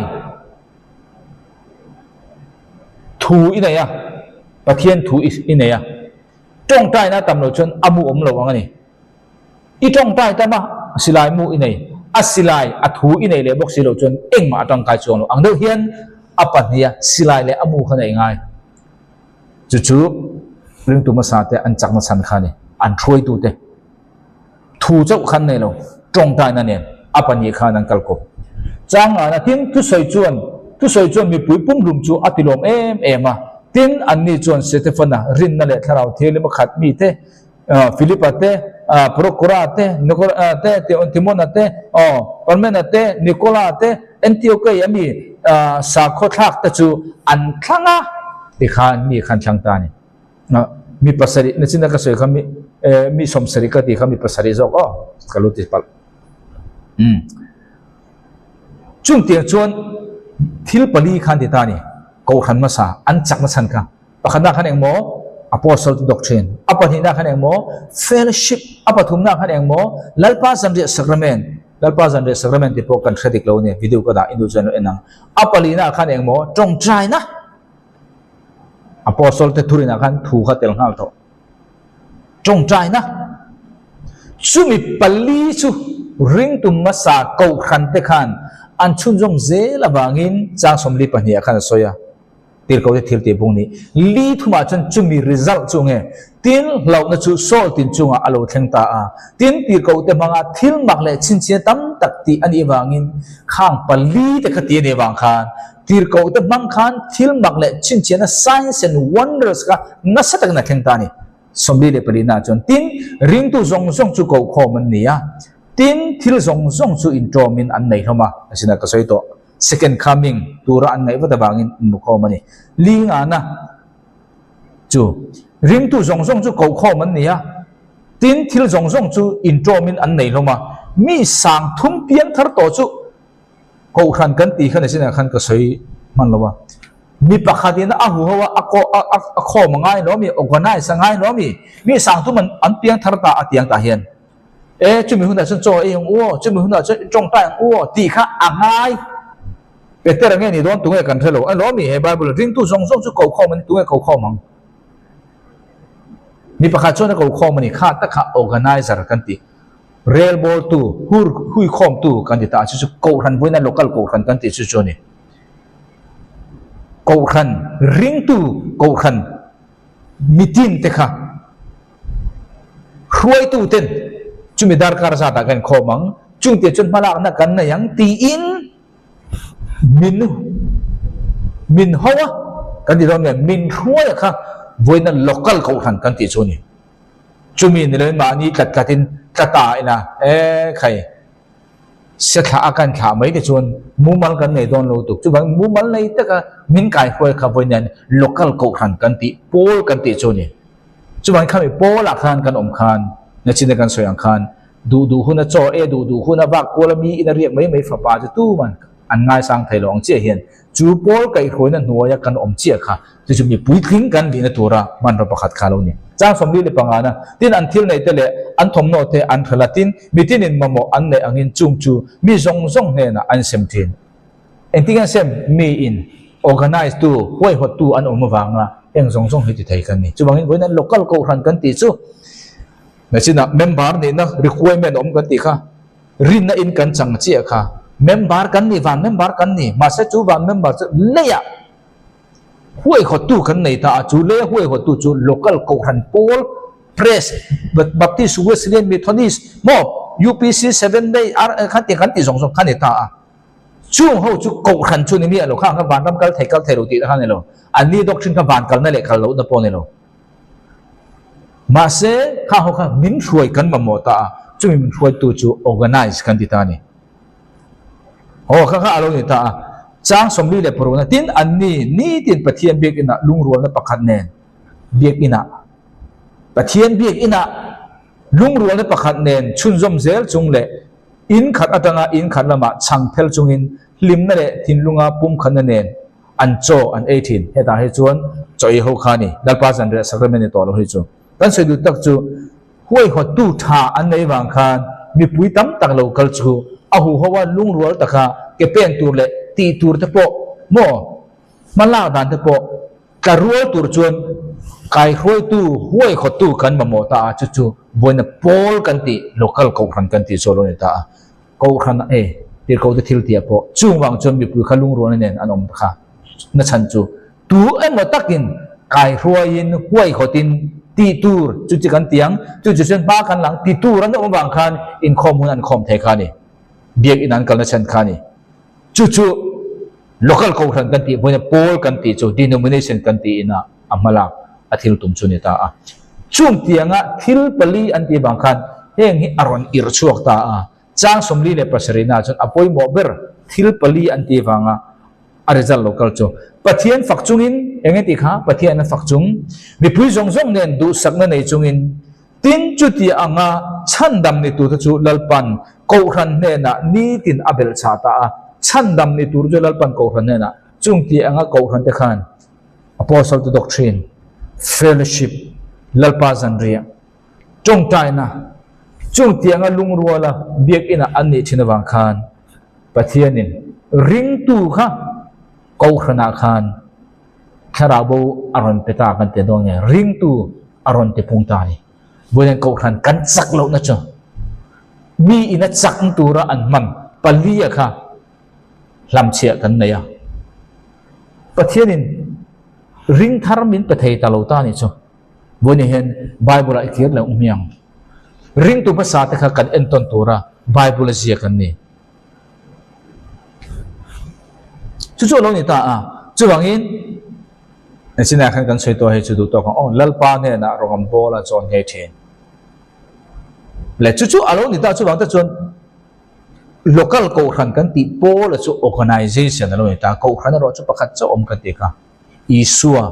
thu i nei a, Pathian thu i nei a, tawngtaina tam loh chuan a mu awm lo ang a ni. I tawngtai tam a, silai mu i nei, a silai a thu i nei leh bawk si loh chuan engmah a tangkai chuang lo ang deuh hian a pahniha silai leh a mu kha neih ngai. Chu chu ringtu hmasa te an chakna chhan kha a ni, an hruaitu te thu chauh khan nei lo, tawngtaina nen a pahnih khan an kal kawp. Changana tin thusawi chuan thusawi chuan mipui pumhlum chu a tilawm em em a, tin anni chuan Setefana rinna leh thlarau thianghlim a khat mite Philipa te, Prokora te, te, Timona te, Parmena te, Nikola te, Antiochei a mi sakhaw thlak te chu an thlang a tikhan mi khan thlang ta a ni. Mi pasarih nachina ka sawi kha mi mi 70 ka tih kha mi pasarih zawk aw ka lo ti palh. Umm. Chung tiang chuan thil pali khan ti ta a ni. Kohhran hmasa an chakna chhan kha. Pakhatna khan engmaw? Apostle te doctrine. A pahnihna khan engmaw? Fellowship. A pathumna khan engmaw? Lalpa Zanriah Sacrament. Lalpa Zanriah Sacrament tih pawh kan hre dik lo a ni. Video ka dah induh chuan lo en ang. A palihna khan engmaw? Tawngtaina. Apostle te thurinah khan thu kha tel nghal tawh. Tawngtaina. Chumi pali chu ringtu hmasa kohhran te khan an chhunzawm zel avangin chang 42 ah khan a sawi a. Tirhkohte thil tih bung ni li thumah chuan chumi result chu nge? Tin, hlauhna chu Saul tin chungah a lo thleng ta a. Tin, tirhkohte hmanga thil mak leh chhinchhia tam tak tih a nih avangin khang pali te kha ti a nih avang khan tirhkohte hmang khan thil mak leh chhinchhiahna signs and wonders kha nasa takin a thleng ta a ni. 44 naah chuan tin, ringtu zawng zawng chu kohkhawm an ni a. Tin, thil zawng zawng chu inṭawmin an nei hlawm a, asinah ka sawi tawh. Second coming tura an ngaih vat avangin an hmu khawm a ni. Li ngana chu ringtu zawng zawng chu koh khawm an ni a, tin thil zawng zawng chu inṭawmin an nei hlawm a, mi sang thum piang thar tawh chu kohhran kan tih khan a khan ka sawi hman lo a. Mi pakhatin a huho a a khawm a ngai lo mi, organize a ngai lo mi, mi sang thum an piang thar ta a tiang tah hian. E, chumi hunah chuan chaw ei ang u aw, chumi hunah chuan i tawngtai ang u aw tih kha a ngai. Petera nge ni dawn tunge kan hre lo. A lawm i he Bible ringtu zawng zawng chu ko khawm a ni, tunge ko khawm ang? Mi pakhat chuan a ko khawm a ni, kha tak kha organizer kan ti. Rel bawltu, hur hui khawmtu kan ti ta a, chu chu kohhran vawiina local kohhran kan tih chu chu a ni. Kohhran ringtu kohhran mitin te kha Hruaitu ten chumi darkar zatah kan inkhawm ang, chungte chuan hmalakna kan nei ang tiin min min ho a, kan ti dawn nge min hruai a kha vawiina local kohhran kan tih chu a ni. Chumi ni loin mahni tlat tlatin tlata ila e khai. Se thlah a kan thlah mai te chuan mumal kan nei dawn lo tuk. Chuvangin mumal nei taka min kaihruai kha vawiin hian local kohhran kan tih, pawl kan tih chu a ni. Chuvangin khami pawlah khan kan awm khan, nachina kan sawi ang khan duh duh huna chaw e, duh duh huna vak kuala mi ina riak mai mai fapa chu tuman an ngaisang thei lo ang chiah hian chu pawl kaihhruaina hnuaia kan awm chiah kha Chu chu mi puitling kan nihna tura hmanraw pakhat kha lo ni. Chang 45 na, tin an thil neih te leh an thawmhnaw te an hralh a, tin mitinin mamawh an neih angin chung chu mi zawng zawng hnenah an sem thin. Engtin an sem? Miin organize tu, huaihawt tu an awm avanga heng zawng zawng hi ti thei kan ni. Chuvangin vawiin an local kohhran kan tih chu nachinah member nihna requirement awm kan tih kha rinna in kan chang chiah kha member kan ni, van member kan ni, mahse chu van member chu leiah Huaihawttu kan nei ta a, chu lei huaihawttu chu local kohhran pawl, Press, Baptist, Wesleyan, Methodist, maw UPC, Seventh Day, R kha ti kan tih zawng zawng kha ni ta a. Chung ho chu kohhran chu ni miah lo, khang kha vanram kal thei kal thei lo tihna kha ni lo. Anni doctrine kha van kalna leh kal lohna pawh ni lo. Mahse, khang ho kha min hruai kan mamawh ta a, chumi min hruaitu chu organize kan ti ta a ni. Aw, kha kha a lo ni ta a. Chang 46 na tin anni nitin Pathian biakinah lungrualna pakhat nen biakinah Pathian biakinah lungrualna pakhat nen chhunzawm zel chung leh in khat atanga in khat lamah chhang phel chungin hlimna leh thinlunga pumkhatna nen an chaw an ei thin. Hetah hi chuan chaw ei ho kha a ni. Lalpa zanriah sacrament ni tawh lo hi chu. Kan sawi duh tak chu huaihawttu tha an nei vang khan mipui tam tak lo kal chu a huho a lungrual taka ke pen tur leh tih tur te pawh maw hmalak dan te pawh tla rual tur chuan kaihruaitu huaihawttu kan mamawh ta a, chu chu vawiina pawl kan tih local kohhran kan tih chu a lo ni ta a, kohhran e tirhkohte thil tih ah pawh chung vang chuan mipui kha lungrualna nen an awm kha nachhan chu Tu emaw takin kaihruaiin huaihawtin tih tur chu chi kan ti ang, chu chu chuan hma kan lang ti tur an awm avang khan inkhawm hun an khawm thei kha a ni, biakinn an kalna chhan kha a ni. Chu chu local kohhran kan tih hmuina pawl kan tih chu denomination kan tiin a a hmalak a thil tum chu a ni ta a. Chung tianga thil pali an tih avang khan heng hi a rawn irh chhuak ta a, chang 47 naah chuan a pawimawh ber thil pali an tih avanga A result lo kal chu Pathian fak chungin eng nge tih kha Pathian a fak chung mipui zawng zawng nen duhsakna nei chungin tin chuti anga chhandam ni turte chu Lalpan Kohhran hnenah nitin a belhchhah ta a, chhandam ni tur chu Lalpan Kohhran hnenah chung tih anga Kohhran te khan Apostle te doctrine, fellowship, Lalpa zanriah, tawngtaina chung tih anga lungruala biakina an nih thin avang khan Pathianin ringtu kha Kohhranah khan thlarau bo a rawn pe ta kan ti dawn nge ringtu a rawn ti pung ta a ni. Vawiin Kohhran kan chak lohna chu mi ina chak tura an hman palia kha hlamchhiah kan nei a. Pathianin ring thar min pe thei ta lo ta a nih chu. Vawiin hian Bible ah i kir leh hmiang. Ringtu hmasa te kha kan entawn tura Bible a ziak an ni. Chu chu a lo ni ta a, chuvangin Nichinah khan kan sawi tawh hei chu duh tawk ang aw, Lalpa hnenah rawng an bawl a chawn nghei thin. Le chu chu a lo ni ta chuvang te chuan local kohhran kan tih pawl a chu organization a lo ni ta, kohhran erawh chu pakhat chauh awm kan tih kha Isua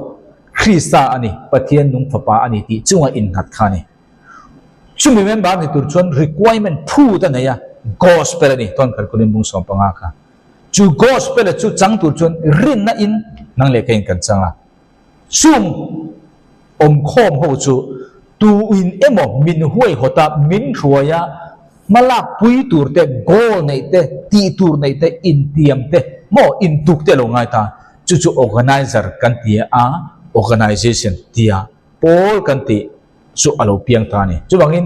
Krista a ni, Pathian nung fapa a ni tih chunga innghat kha a ni. Chumi member ni tur chuan requirement phut a nei a, gospel a ni, tawn khat Korin bung 15 kha. Chu gospel a chu chang tur chuan rinna in nang leh keiin kan chang a. Chung awmkhawm ho chu tu in emaw min huaihawt a, min hruai a, hmalak pui tur te, goal neih te, tih tur neih te, intiam te maw intuk te a lo ngai ta. Chu chu organizer kan ti a, organization tia pawl kan tih chu a lo piang ta a ni. Chuvangin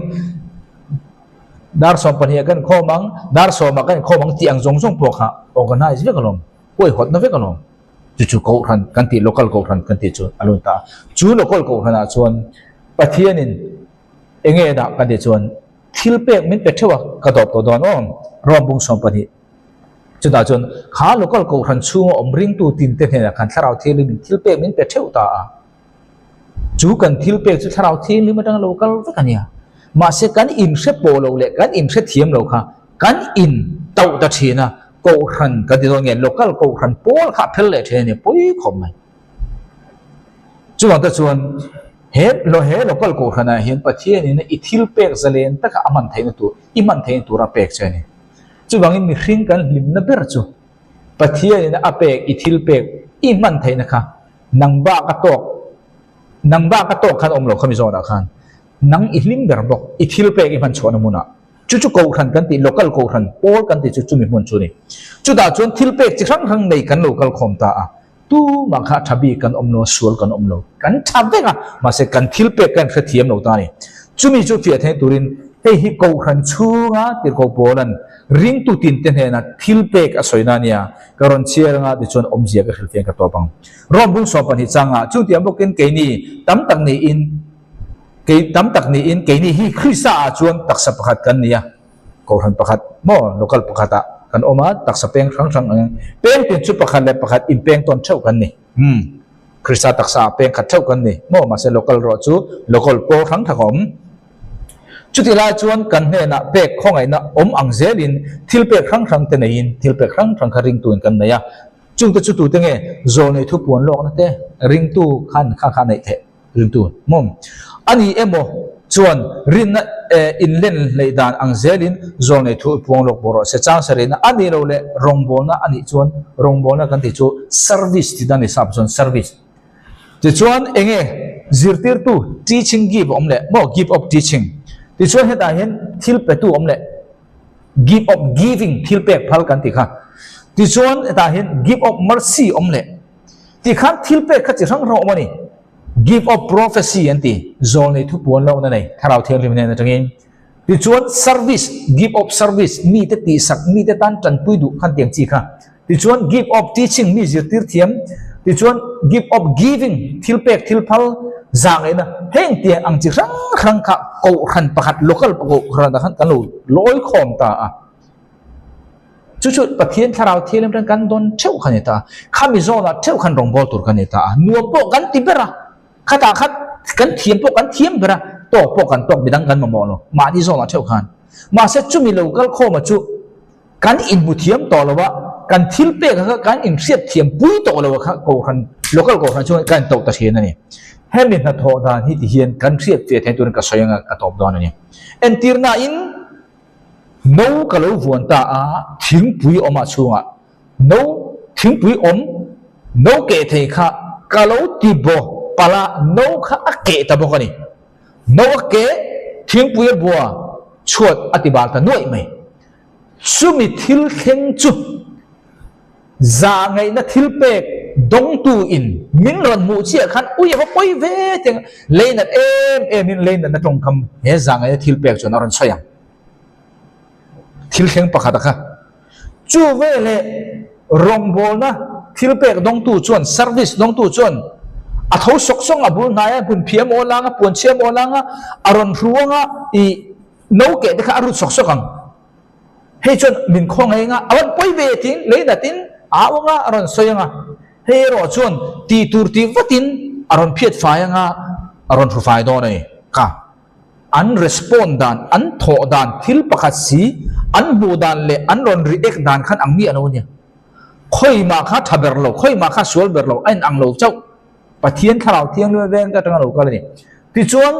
dar 12 ah kan inkhawm ang, dar 10 ah kan inkhawm ang tih ang zawng zawng pawh kha organize vek alawm, huaihawtna vek alawm. Chu chu Kohhran kan tih, local Kohhran kan tih chu a lo ni ta a. Chu local Kohhranah chuan Pathianin eng nge dah kan tih chuan thil pek min pe theuh a, ka dawp tawh dawn aw, Rome bung 12. Chutah chuan kha local Kohhran chhunga awm ringtu tinte hnenah khan Thlarau Thianghlimin thil pek min pe theuh ta a. Chu kan thil pek chu thlarau thianghlim atanga lo kal vek a nia. Mahse kan inhre pawh lo leh kan inhre thiam lo kha kan in tauh ta thin a, kohhran kan ti dawn nge local kohhran pawl kha a phel leh thin a ni, pawi khawp mai. Chuvang te chuan he he local kohhran ah hian Pathianin i thil pek zalen taka a hman theihna tur, i hman theihna tura pek che a ni. Chuvangin mihring kan hlimna ber chu Pathianin a pek i thil pek i hman theihna kha Nang bak a tawk, nang bak a tawk khan awm lo khami zawnah khan nang i hlim ber bawk, i thil pek i hman chhuahna hmunah. Chu chu kohhran kan tih, local kohhran pawl kan tih chu chumi hmun chu a ni. Chutah chuan thil pek chi hrang hrang nei kan lo kal khawm ta a, tumah kha tha bik kan awm lo, sual kan awm lo, kan tha vek a, mahse kan thil pek kan hrethiam lo ta a ni. Chumi chu fiah theih turin hei hi kohhran chhunga tirhkoh pawlan ringtu tinte hnena thil pek a sawina a nia, Ka rawn chhiar anga tichuan awmzia ka hrilh fian ka tawp ang. Rome bung 12 changa chutiang bawkin keini tam tak niin kei tam tak niin keini hi Krista ah chuan taksa pakhat kan ni a, kohhran pakhat maw local pakhat ah kan awm a, taksa peng hrang hrang ang peng tin chu pakhat leh pakhat inpeng tawn theuh kan ni. Umm Krista taksa ah peng khat theuh kan ni maw mahse local erawh chu local pawl hrang hrang a awm. Chutih lai chuan kan hnenah pek khawngaihna awm ang zelin thil pek hrang hrang te neiin thil pek hrang hrang kha ringtuin kan nei a. Chungte chu tute nge zawlnei thu puan lawkna te ringtu khan kha kha neih theih ringtu maw? A ni emaw chuan rinna inlen hleih dan ang zelin zawlnei thu i puang lawk bawk rawh se. Chang sarihna a nih loh leh rawngbawlna a nih chuan rawngbawlna kan tih chu service tih dan a ni sap chuan service. Tichuan enge zirtirtu teaching gift a awm leh maw gift of teaching. Tichuan hetah hian thil petu a awm leh gift of giving thil pek phal kan tih kha. Tichuan hetah hian gift of mercy a awm leh. Tikhan thil pek kha chi hrang hrang a awm a ni. Gift of prophecy an ti zawlnei thupuan lohna nei Thlarau Thianghlim hnen atangin. Tichuan service, gift of service, mite tihsak, mite tan tanpui duh khan tiang chi kha. Tichuan gift of teaching, mi zirtir thiam. Tichuan gift of giving, thil pek, thil phal, zah ngaihna. Heng tiang ang chi hrang hrang kha kohhran pakhat, local kohhran ah khan kan lo lawi khawm ta a. Chu chu Pathian thlarau thianghlim atang kan dawn theuh kha a ni ta a. Khami zawnah theuh khan rawngbâwl tur kha a ni ta a. Nuam pawh kan ti ber a. Khatah khat kan thiam pawh kan thiam ber a, tawk pawh kan tawk midang kan mamawh lo, mahni zawnah theuh khan. Mahse chumi lo kal khawma chu kan inhmu thiam tawh lo a, kan thil pek kha kan inhriat thiam pui tawh lo a kha kohhran, local kohhran chuan kan intauh ta thin a ni. Hemi hnathawh dan hi ti hian kan hriat fiah theih turin ka sawi anga ka tawp dawn a ni. Entirnain. No ka lo vuan ta a, thingpui awm ah chhungah no thingpui awm no keh thei kha ka lo ti baw palh a, no kha a keh ta bawk a ni. No a keh, thingpui a bua chhuat a ti bal ta nuaih mai. Chumi thil thleng chu Zahngaihna thil pek dawngtu in min rawn hmuh chiah khan ui a va pawi ve teng leinat em em in leinatna tawngkam he zahngaihna thil pek chuan a rawn sawi ang. Thil thleng pakhat a kha. Chu veleh rawngbawlna thil pek dawngtu chuan service dawngtu chuan a tho sawk sawng a bul hnai a hmun phiah maw lang a puan chhia maw lang a a rawn hru ang a ih no keh te kha a rut sawk sawk ang. Hei chuan min khawngaih anga a rawn pawi ve tiin lei natin a au anga a rawn sawi anga hei erawh chuan tih tur tih vatin a rawn phiat fai anga a rawn hru fai dawn a ni. Kha an respond dan an thawh dan thil pakhat si an hmuh dan leh an rawn react dan khan ang miah lo a nia. Khawimah kha tha ber lo, khawimah kha sual ber lo a inang lo chauh. Pathian thlarau thianghlim veng ka atanga lo kal a ni. Tichuan,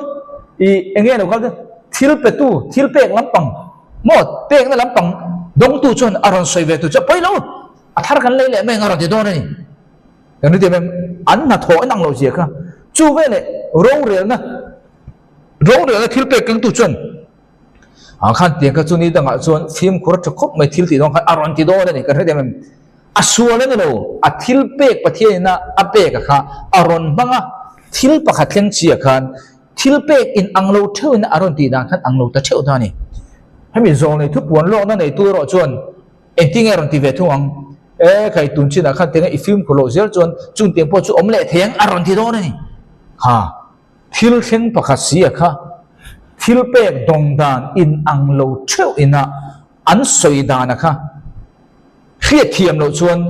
i enge lo kal te, thil petu, thil pek lampang, maw pekna lampang dawngtu chuan a rawn sawi ve tur chu a pawi lo, a thar kan lei leh mai ang a rawn ti dawn a ni. Kan ri tih em, an hnathawh in ang lo zia kha. Chu veleh rorelna, rorelna thil pek kengtu chuan ah khan tiang kha chu ni dangah chuan fimkhur a tha khawp mai thil tih dawn khan a rawn ti dawn a ni. Kan hre tih em, A sual a ni lo, a thil pek Pathianin a a pek a kha a rawn hmang a, thil pakhat thleng chiah khan thil pek in ang lo theuhin a rawn tih dan khan ang lo ta theuh ta a ni. Hemi zawng nei thupuan lawkna neitu erawh chuan engtin nge a rawn ti ve thung ang? E khai tun chinah khan tinge i fimkhur loh zel chuan chung tiang pawh chu awm leh thei ang a rawn ti dawn a ni. Ha, thil thleng pakhat si a kha thil pek dawng dan in ang lo theuh ina an sawi dan a kha Hriatthiam loh chuan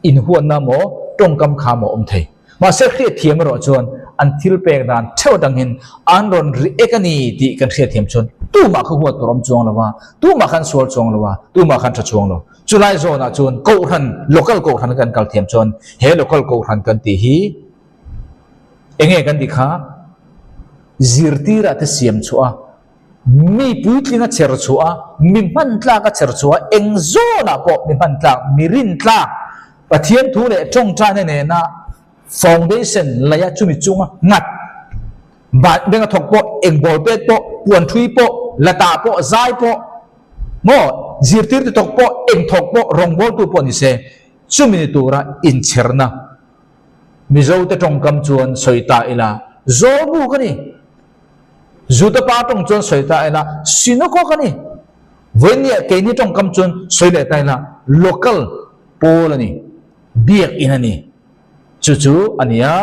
inhuatna maw tawngkam kha maw awm thei. Mahse hriatthiam erawh chuan an thil pek dan theuh atangin an rawn react a ni tih kan hriatthiam chuan tumah kha huat tur awm chuang lo a, tumah khan sual chuang lo a, tumah khan tha chuang lo. Chulai zawnah chuan kohhran, local kohhran kan kal thiam chuan he local kohhran kan tih hi enge kan tih kha zirtirah te siam chhuah a, Mi puitling a cher chhuah a, mi hman tlak a cher chhuah a, eng zawnah pawh mi hman tlak, mi rin tlak, Pathian thu leh tawngtaina nena foundation laia chumi chunga nghat, bat benga thawk pawh, eng bawl pet pawh, puan thui pawh, latah pawh, zai pawh, maw zirtirtu thawk pawh, eng thawk pawh, rawngbawltu pawh ni se, chumi ni tura inchherna Mizote tawngkam chuan sawi ta ila, Zawlbuk a ni. Juda pa tawng chuan sawi ta ila, Synagogue a ni. Vawinia keini tawngkam chuan sawi leh ta ila, Local pawl a ni, biakin a ni. Chu chu a ni a,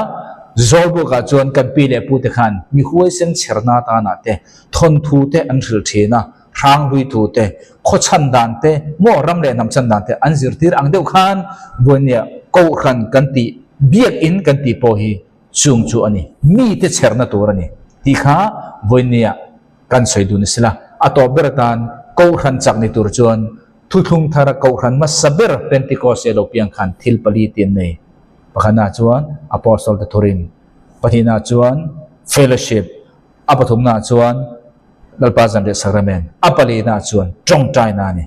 Zawlbukah chuan kan pi leh pute khan mi huaisen chherna atanah te, thawnthu te an hrilh thin a, hranghlui thu te, khaw chhan dan te, maw ram leh hnam chhan dan te an zirtir ang deuh khan Vawinia Kohhran kan tih, biakin kan tih pawh hi Chung chu a ni, mite chherna tur a ni tih kha vawinia kan sawi dun a si la. A tawp ber atan Kohhran chak ni tur chuan thuthlung thara Kohhran hmasa ber Pentecost-e lo piang khan thil pali ti an nei. Pakhatnaah chuan Apostle te thurin, pahnihnaah chuan fellowship, a pathumnaah chuan Lalpa Zanriah Sacrament, a palinaah chuan tawngtaina a ni.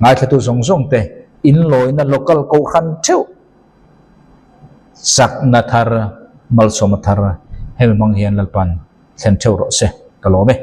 Ngaithlatu zawng zawng te inlawina local Kohhran theuh Chakna thar, malsawmna thar hemi hmang hian Lalpan thlen theuh rawh se, ka lawm e.